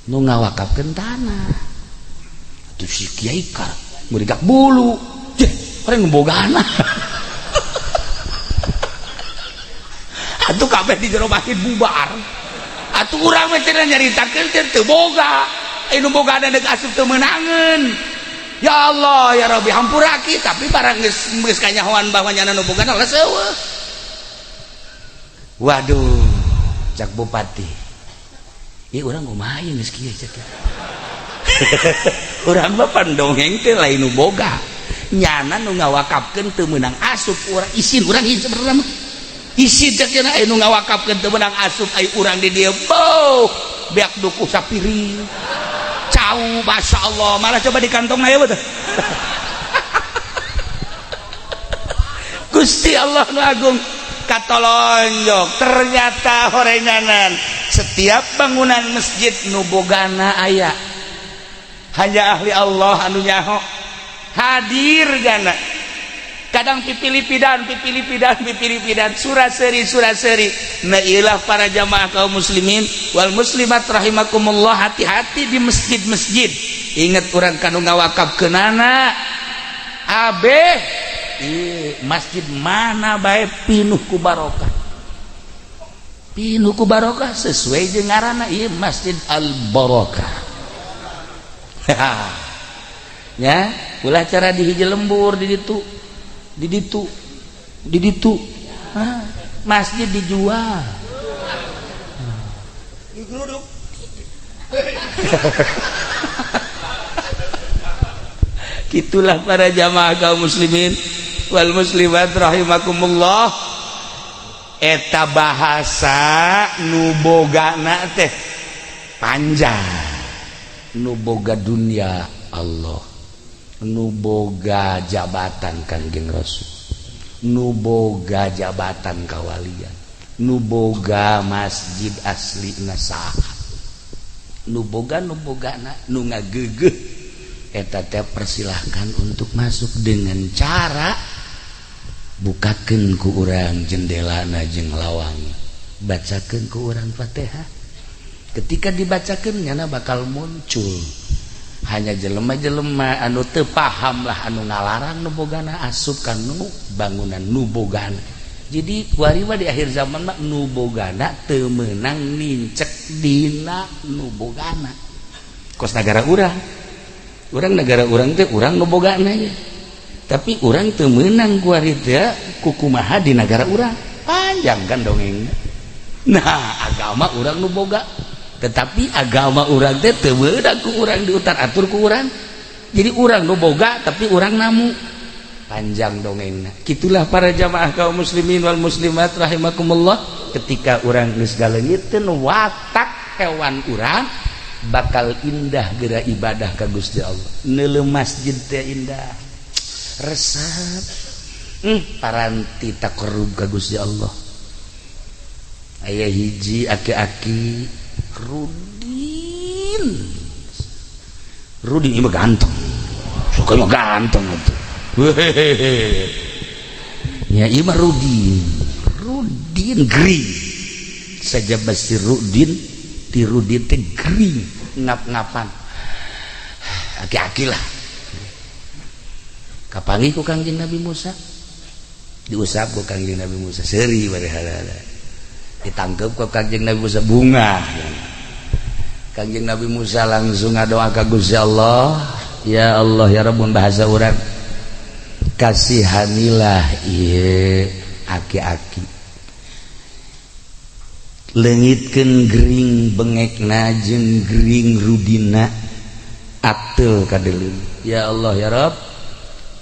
[SPEAKER 2] Nu ngawakafkeun tanah. Atuh si kiai kar murigak bulu. Jeh, horeng bogana. Atuh kabeh di jero masjid bubar. Atuh urang mah cenah nyaritakeun teh teu boga. Anu boga deuk asup teu meunangeun. Ya Allah ya Rabbi hampuraki, tapi barang geus geus kanyahoan bahwa nyana nu bogana geus eueuh. Waduh, cak bupati. Ieu urang kumaha ieu geus kieu cek.
[SPEAKER 3] Urang mah pandongeng teh lain nu boga. Nyana nu ngawakafkeun teu meunang asup urang isin, urang isin sebenarnya mah. Isin cek cenah aya nu ngawakafkeun teu meunang asup ai urang di dieu. Boh, beak dukuh sapiring. Cau, Masya Allah, malah coba di kantong aya teh. Gusti Allah nu agung katolonjok ternyata horenganan setiap bangunan masjid nu bogana aya hanya ahli Allah anu nyaho hadir gana kadang pipilipidan pipilipidan pipilipidan surah seri surah seri. Nah ilah para jamaah kaum muslimin wal muslimat rahimakumullah, hati-hati di masjid-masjid. Ingat urang kanu ngawakaf kenana abeh masjid mana bae pinuh ku barokah, pinuh ku barokah sesuai jeung ngaranna ieu Masjid Al Barokah. Ya ulah cara di hiji lembur di ditu di ditu di ditu masjid dijual digeruduk. Gitulah para jamaah kaum muslimin wal muslimat rahimakumullah. Eta bahasa nu bogana teh panjang, nu boga dunia Allah, nu boga jabatan Kangjeng Rasul, nu boga jabatan kawalian, nu boga masjid asli saha, nu boga nu bogana nu ngagegeh eta teh persilahkan untuk masuk dengan cara bukakeun ku urang jendelana jeung lawang, bacakeun ku urang Fatihah. Ketika dibacakeun nyana bakal muncul. Hanya jelema-jelema anu teu paham lah anu ngalarang nu bogana asup ka nu bangunan nu bogana. Jadi kuari mah di akhir zaman mah nu bogana teu meunang nincek dina nu bogana. Kos nagara urang. Urang negara urang teh urang nu bogana nya. Tapi urang teu meunang kuari teh kukumaha di nagara urang. Panjang kan dongengna. Nah, agama urang nu boga. Tetapi agama urang teh teu meunang ku urang diutar atur ku urang. Jadi urang nu boga tapi urang namu. Panjang dongengna. Kitulah para jamaah kaum muslimin wal muslimat rahimakumullah. Ketika urang geus galeungiteun watak hewan urang bakal indah geura ibadah ka Gusti Allah. Neuleuh masjid teh indah. Resep paranti taqarrub ka Gusti Allah. Aya hiji aki-aki Rudin. Rudin ieu mah ganteng. Sukanya ganteng atuh. Hehehe. Nya ieu mah Rudin. Rudin gering. Saja basi Rudin, ti Rudin teh gering ngap-ngapan. Aki-aki lah. Kapanggih ku Kangjeng Nabi Musa, diusap ku Kangjeng Nabi Musa seuri bari-hari, ditangkep ku Kangjeng Nabi Musa bunga. Kangjeng Nabi Musa langsung ngadoa ka Gusti Allah, ya Allah ya Rabbun, bahasa urang, kasihanilah ieu aki-aki, leungitkeun gering bengekna jeung gering rudina ateul kadeuleu. Ya Allah ya Rabb,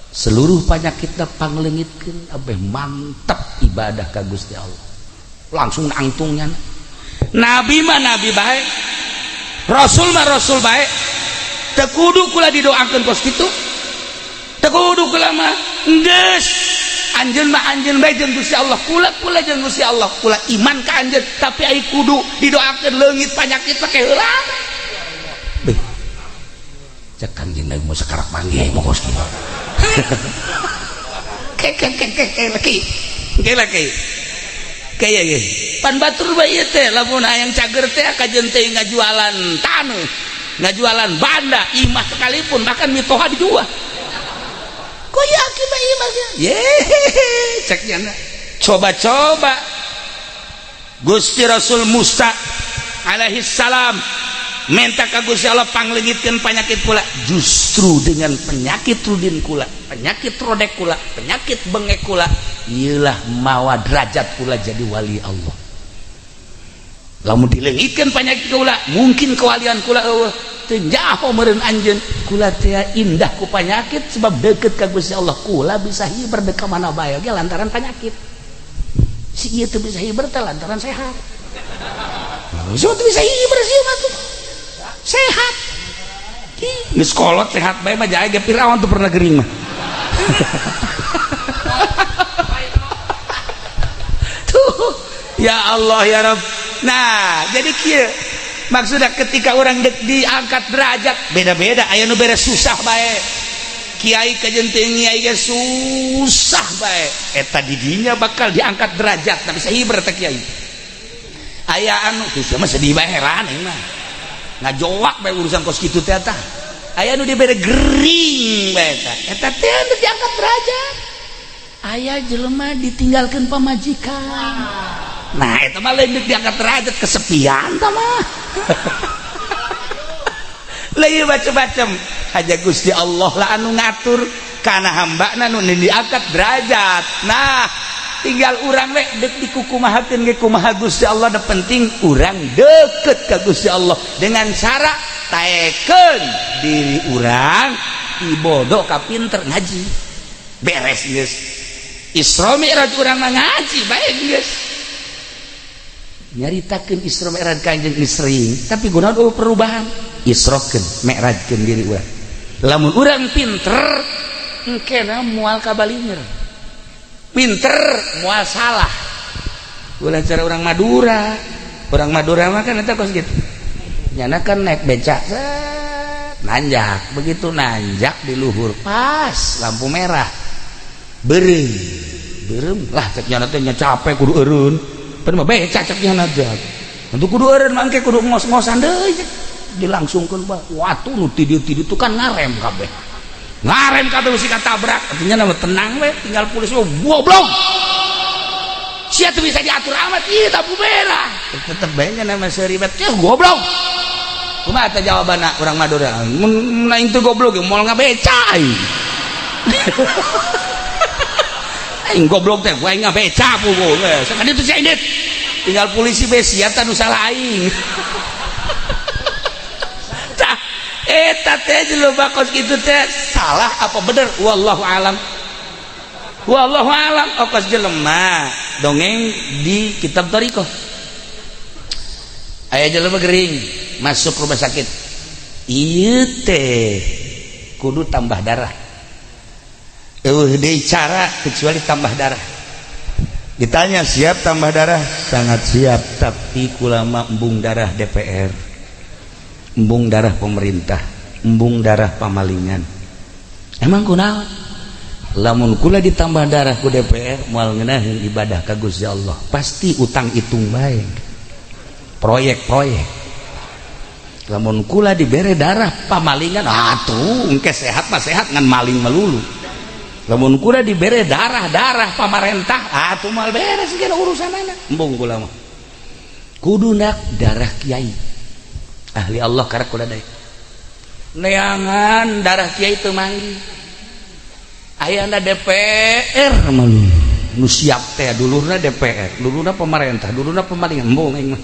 [SPEAKER 3] seluruh penyakitna pangleungitkeun abeh mantep ibadah ka Gusti Allah. Langsung nangtungnya. Nabi mah nabi bae, rasul mah rasul bae, teu kudu kula didoakeun kos kitu, teu kudu kula mah geus anjeun mah anjeun bae jeung Gusti Allah, kula kula jeung Gusti Allah, kula iman ka anjeun, tapi ai kudu didoakeun leungit penyakit pake heula. Beuh, cek Kangjeng Nabi Musa karak manggih mah kos kitu. Pan batur bae teh lamun hayang cager teh kajeun teh ngajualan taneuh, ngajualan banda, imah sekalipun bahkan mitoha dijual. Kok yakin mah imah ye cek nyana. Coba-coba Gusti Rasul Musa alaihi salam minta ka Gusti Allah pangleungitkeun penyakit kula, justru dengan penyakit rudin kula, penyakit rodek kula, penyakit bengek kula, ieulah mawa derajat kula jadi wali Allah. Lamun dileungitkeun penyakit kula, mungkin kewalian kula eueuh.
[SPEAKER 2] teu nyaho meureun anjeun kula teh indah ku panyakit sebab deket ka Gusti Allah kula bisa hiber deuk ka mana bae ge lantaran panyakit si ieu teu bisa hiber teh lantaran sehat. So teu bisa hiber sih mah tuh sehat. Geus kolot sehat bae mah jae ge Firaun tuh pernah gering mah. Tuh ya Allah ya Rabb. Nah jadi kieu maksudnya ketika orang diangkat derajat beda-beda aya nu beres susah bae kiai kajenting kiai ge susah bae eta didinya bakal diangkat derajat tapi bisa hiber teh kiai aya anu susah mah sedih bae heran aing mah ngajowak bae urusan kos kitu teh tah aya nu dibere gering bae tah eta teh anu diangkat derajat aya jelema ditinggalkeun pamajikan. Nah eta mah lain diangkat derajat kesepian tah mah. Lain macam-macam aja Gusti Allah lah anu ngatur kana hambana nu diangkat derajat. Nah tinggal urang we deuk dikukumahakeun ge kumaha Gusti Allah da penting urang deket ka Gusti Allah dengan cara taekeun diri urang ibodoh ka pinter ngaji beres geus. Isra Mi'raj urang mah ngaji bae geus nyaritakeun Isra Mi'raj kanjeng geus sering tapi kunaon eueuh perubahan isrokeun mi'rajkeun diri urang lamun urang pinter engkena moal kabalinger pinter moal salah ulah cara orang Madura mah kan eta kos kitu nyana kan naik becak nanjak begitu nanjak di luhur pas lampu merah beureum beureum lah cek nyana teh nya capek kudu eureun pan mah becak cek nyana teh untuk kudu eureun mangke kudu ngos-ngosan deui dilangsungkeun bae watu nu ti dieu ti ditu kan ngarem kabeh ngarem kabeh mesti katabrak artinya nama tenang we tinggal polisi goblok sia teu bisa diatur amat ieu lampu merah tetep bae nya nama seribet ya goblok kumaha teh jawabanna urang Madura mun aing teu goblok moal ngabeca aing. Aing goblok teh aing ngabeca puguh sakadi teu sia indit tinggal polisi bae sia teh nu salah aing. Tah eta teh jelema kos kitu teh salah apa bener wallahu alam wallahu alam okos jelema dongeng di kitab thariqah aya jelema gering masuk rumah sakit ieu teh kudu tambah darah eueuh deui cara kecuali tambah darah
[SPEAKER 4] ditanya siap tambah darah
[SPEAKER 3] sangat siap tapi kulama embung darah DPR embung darah pemerintah embung darah pamalingan emang kunaon lamun kula ditambah darah ku DPR moal ngeunaheun ibadah ka Gusti Allah pasti utang hitung bae proyek-proyek lamun kula dibere darah pamalingan atuh engke sehat mah sehat ngan maling melulu lamun kula dibere darah-darah pamarentah atuh moal beres segala urusanana embung kula mah kudu nak darah kiai ahli Allah karek kula deui neangan darah kiai teu manggih ayana DPR melulu nu siap teh dulurna DPR dulurna pemerintah dulurna pemalingan embung aing mah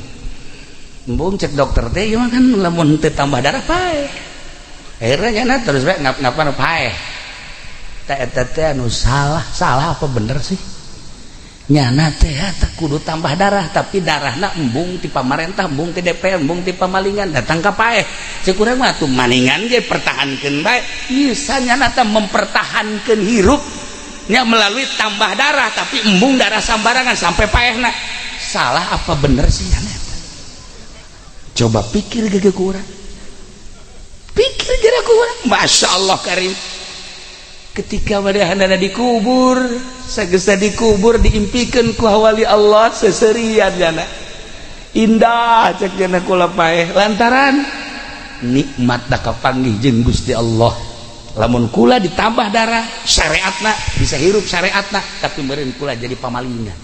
[SPEAKER 3] embung cek dokter teh ieu mah kan lamun teu tambah darah paeh akhirnya nyana terus bae ngap-ngapan paeh teh eta teh anu salah salah apa bener sih nyana teh teh kudu tambah darah tapi darahna embung ti pamarentah embung ti DPR embung ti pamalingan datang ka paeh cek urang mah atuh maningan ge pertahankeun bae bisa nyana teh mempertahankeun hirup nya melalui tambah darah tapi embung darah sambarangan sampai paehna salah apa bener sih nyana eta coba pikir ge ku urang pikir ge ku urang Masya Allah karim ketika maranehanana dikubur sagesa dikubur diimpikan ku wali Allah seserian jana indah cek jana kula paeh lantaran nikmat da kapanggih jeung Gusti Allah lamun kula ditambah darah syariatna bisa hirup syariatna tapi meureun kula jadi pamalingan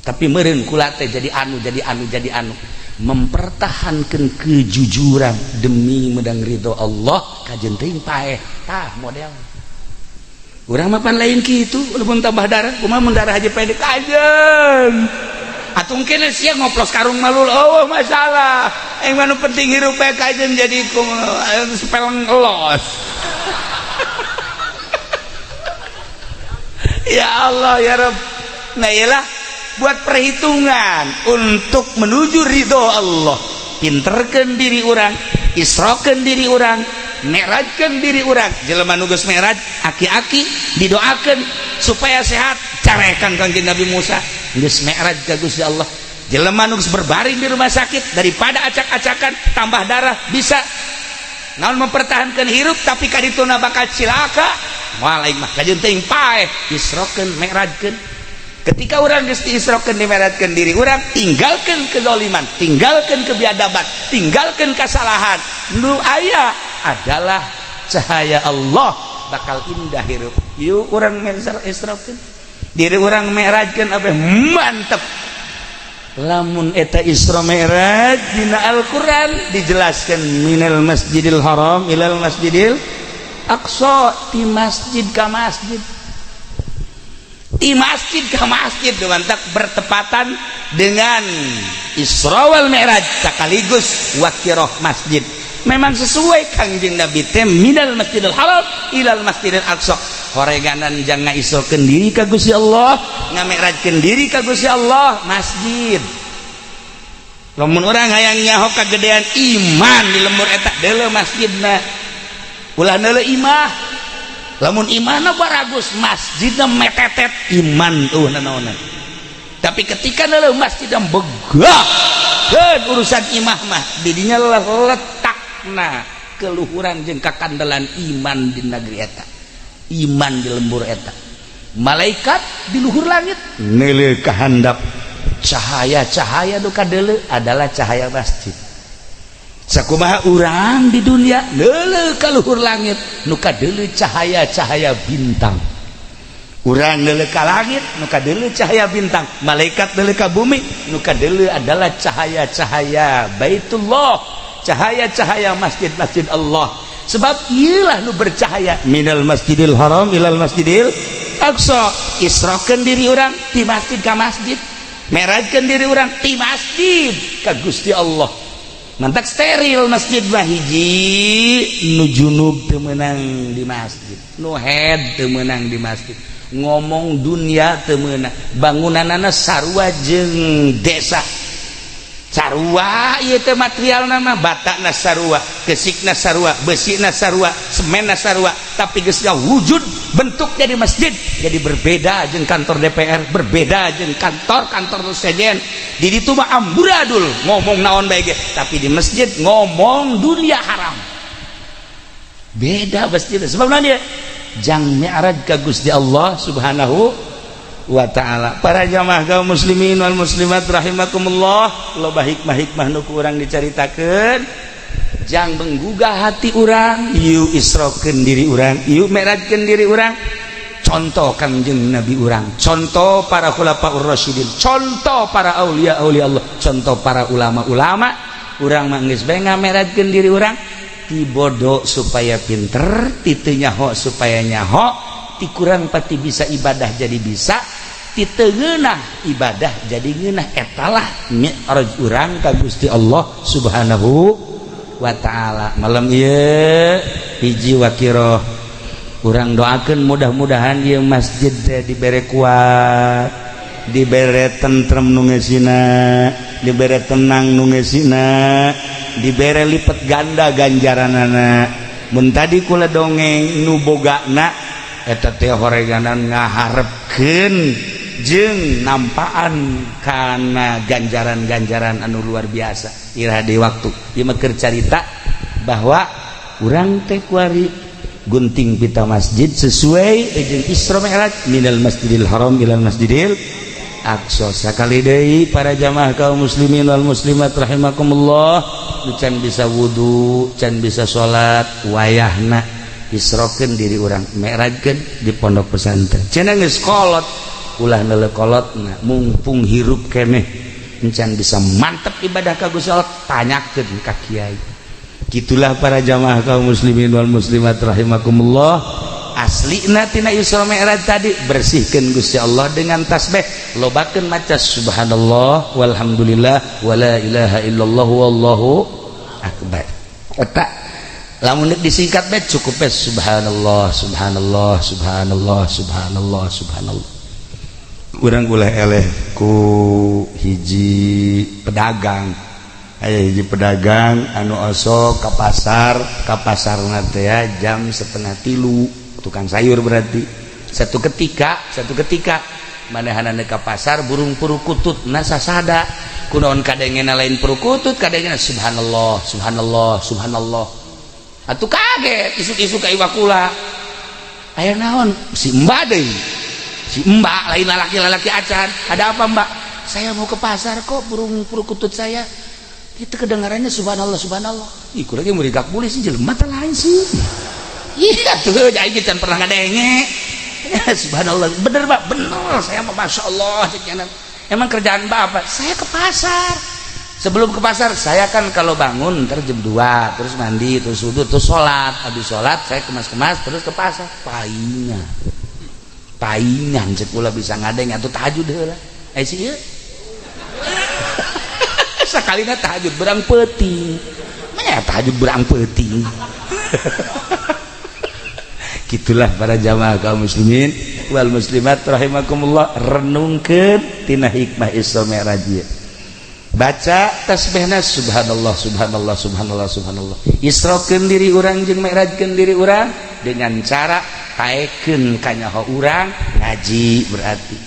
[SPEAKER 3] tapi meureun kula teh jadi anu jadi anu jadi anu mempertahankan kejujuran demi medang ridho Allah kajen teuing paeh tah model urang mah pan lain kitu lamun tambah darah kumaha mun darah haji pendek kajen
[SPEAKER 2] Atuh kene sia ngoplos karung malul, oh masalah. Yang mana penting hirup bae kajen jadi sepeleng los. Ya Allah ya Rabb. Nah iyalah buat perhitungan untuk menuju ridho Allah. Pinterkeun diri urang, isrokeun diri urang, mi'rajkeun diri urang. Jelema nu geus mi'raj aki-aki didoakeun supaya sehat, carekan Kangjeng Nabi Musa geus mi'raj ka Gusti Allah. Jelema nu geus berbaring di rumah sakit daripada acak-acakan tambah darah bisa naon mempertahankan hirup tapi kadituna bakal cilaka. Moal aing mah kajeun teuing paeh, isrokeun mi'rajkeun. Ketika orang geus diisrokeun dimeratkeun diri urang, tinggalkan kezaliman, tinggalkan kebiadaban, tinggalkan kesalahan. Nu aya adalah cahaya Allah, bakal indah hirup. Yuk urang isrokeun diri urang, mi'rajkeun apa mantep. Lamun eta Isra Mi'raj dina Al-Qur'an dijelaskan minal Masjidil Haram ilal Masjidil Aqsa, di masjid ka masjid, di masjid ke masjid, mantap bertepatan dengan Isra wal Mi'raj sekaligus wakiroh masjid. Memang sesuai Kangjeng Nabi teh minal Masjidil Haram ilal Masjidil Aqsa. Horeganan jangan isrokeun diri ka Gusti Allah, ngami'rajkeun diri ka Gusti Allah masjid. Lamun urang hayang nyaho kagedean iman di lembur eta deuleu masjidna, ulah neuleu imah. Lamun imahna baragus, masjidna metetet, iman tuh nanaonan. Tapi ketika neuleuh masjidna begah, keun urusan imah mah didinya letakna keluhuran jeung kakandelan iman di negeri eta, iman di lembur eta. Malaikat di luhur langit neuleuh ka handap, cahaya-cahaya nu kadeuleu adalah cahaya masjid. Sakumaha urang di dunia neuleuh ka luhur langit, nu kadeuleu cahaya-cahaya bintang. Urang neuleuh ka langit, nu kadeuleu cahaya bintang. Malaikat neuleuh ka bumi, nu kadeuleu adalah cahaya-cahaya Baitullah, cahaya-cahaya masjid-masjid Allah. Sebab iyalah nu bercahaya minal Masjidil Haram ilal Masjidil Aqsa. Isrokeun diri urang di masjid ka masjid, mi'rajkeun diri urang di masjid ka Gusti Allah. Mantak steril masjid mah hiji, nu junub teu meunang di masjid, nu head teu meunang di masjid, ngomong dunia teu meunang, bangunanana sarua jeung desa sarua, ieu teh materialna mah batana sarua, kesikna sarua, besina sarua, semenna sarua, tapi geus wujud bentuk jadi masjid jadi berbeda jeung kantor DPR, berbeda jeung kantor-kantor sejen. Di ditu mah amburadul ngomong naon bae ge, tapi di masjid ngomong dunia haram. Beda masjid sebab dia jang mi'raj ka Gusti Allah Subhanahu wa ta'ala. Para jamaah kaum muslimin wal muslimat rahimakumullah, loba hikmah-hikmah nu ku urang dicaritakeun jang menggugah hati urang. Yuk isrokeun diri urang, yuk mi'rajkeun diri urang. Contoh Kangjeng Nabi urang, contoh para khulafaur rasyidin, contoh para aulia aulia Allah, contoh para ulama-ulama. Urang mah geus bae ngami'rajkeun diri urang, ti bodoh supaya pinter, ti teu nyaho supaya nyaho, ti kurang pati bisa ibadah jadi bisa, ti teu ngeunah ibadah jadi ngeunah. Etalah mi'raj urang ka Gusti Allah Subhanahu wa ta'ala. Malam ieu hiji wakiroh urang doakeun mudah-mudahan ieu masjid teh dibere kuat, dibere tentrem nu ngeusina, dibere tenang nu ngeusina, dibere lipet ganda ganjaranana. Mun tadi kula dongeng nu bogana eta teh horeganan ngaharepkeun jeung nampaan kana ganjaran-ganjaran anu luar biasa. Iraha di waktu ieu mah keur carita bahwa urang teh kuari gunting pita masjid sesuai jeung Isra Mi'raj minal Masjidil Haram ilal Masjidil Aqsa. Sakali deui para jamaah kaum muslimin wal muslimat rahimakumullah, nu can bisa wudu, can bisa salat, wayahna isrokeun diri urang, mi'rajkeun di pondok pesantren. Cenah geus kolot, ulah neuleuh kolotna, mumpung hirup keneh encan bisa mantep ibadah ka Gusti Allah, tanyakeun ka kiai. Gitulah para jamaah kaum muslimin wal muslimat rahimakumullah.
[SPEAKER 3] Aslina tina Isra Mi'raj tadi bersihkan Gusti Allah dengan tasbih, lobakeun maca subhanallah walhamdulillah wala ilaha illallah wallahu akbar. Eta lamun disingkat bae cukup bae subhanallah, subhanallah, subhanallah, subhanallah, subhanallah.
[SPEAKER 4] Urang ulah eleh ku hiji pedagang. Aya hiji pedagang anu osok ka pasar, ka pasar teh jam 2.30, tukang sayur. Berarti satu ketika manehanana ka pasar, burung perkutut sasada. Kunaon kadengena? Lain perkutut kadengena, subhanallah, subhanallah, subhanallah. Atuh kaget isuk-isuk ka iwa kula, aya naon? Si mbak deui, si mbak, lain lalaki-lalaki acan. "Ada apa, Mbak?" "Saya mau ke pasar, kok burung perkutut saya itu kedengarannya subhanallah, subhanallah." Ih, kurang mau digak boleh sih, jelema teh lain sih. Iya tuh, aing can pernah ngadenge subhanallah. "Bener, Pak?" "Bener, saya mah masya Allah." "Emang kerjaan Mbak apa?" "Saya ke pasar. Sebelum ke pasar, saya kan kalau bangun ntar jam 2, terus mandi, terus wudhu, terus sholat. Habis sholat saya kemas-kemas, terus ke pasar." Paingan paingan, cek kula bisa ngadeng atau tahajud heula. Eh, sih ieu sakalina tahajud berang peuting. Mana tahajud berang peuting? Gitulah para jamaah kaum muslimin wal muslimat rahimakumullah, renungkeun tina hikmah Isra Mi'raj ieu. Baca tasbihna subhanallah, subhanallah, subhanallah, subhanallah. Isrokeun diri urang jeung mi'rajkeun diri urang dengan cara paekeun kanyaho urang ngaji. Berarti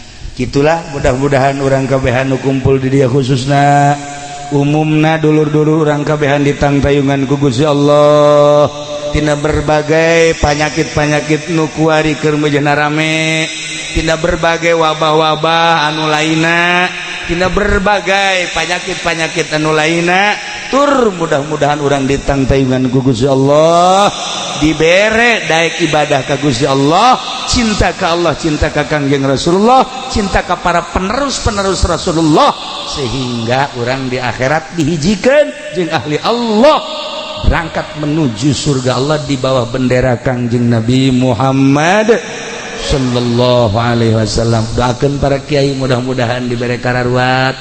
[SPEAKER 4] gitulah, mudah-mudahan urang kabehan nu kumpul di dia, khususna umumna dulur-dulur urang kabehan, ditangtayungan ku Gusti Allah tina berbagai panyakit-panyakit nu kuari keur meujeuhna rame, tina berbagai wabah-wabah anu lainna, tina berbagai panyakit-panyakit anu lainna. Tur mudah-mudahan urang ditangtayungan ku Gusti Allah, dibere daek ibadah ka Gusti Allah, cinta ka Allah, cinta ka Kangjeng Rasulullah, cinta ka para penerus-penerus Rasulullah, sehingga urang di akhirat dihijikan jeung ahli Allah, berangkat menuju surga Allah di bawah bendera Kangjeng Nabi Muhammad Sallallahu Alaihi Wasallam. Doakan para kiai mudah-mudahan diberi kararuat,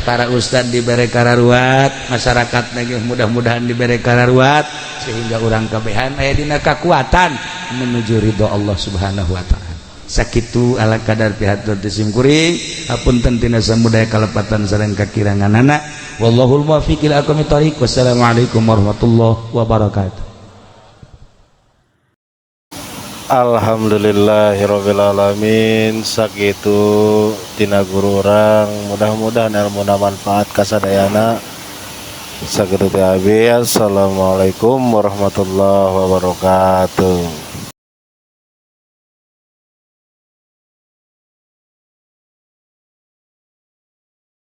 [SPEAKER 4] para ustad diberi kararuat, masyarakat lagi mudah-mudahan diberi kararuat, sehingga urang kabehan aya dina kekuatan menuju ridho Allah Subhanahu wa taala. Sakitu ala kadar pihatur ti simkuring, hapunten tina samudaya kalepatan sareng kakiranganana. Wallahul muwaffiq ila aqwamit thoriq. Wassalamualaikum warahmatullahi wabarakatuh.
[SPEAKER 1] Alhamdulillahirobbilalamin. Sakitu tina guru urang, mudah-mudahan ilmu manfaat kasadayana. Sakitu teh abi. Assalamualaikum warahmatullahi wabarakatuh.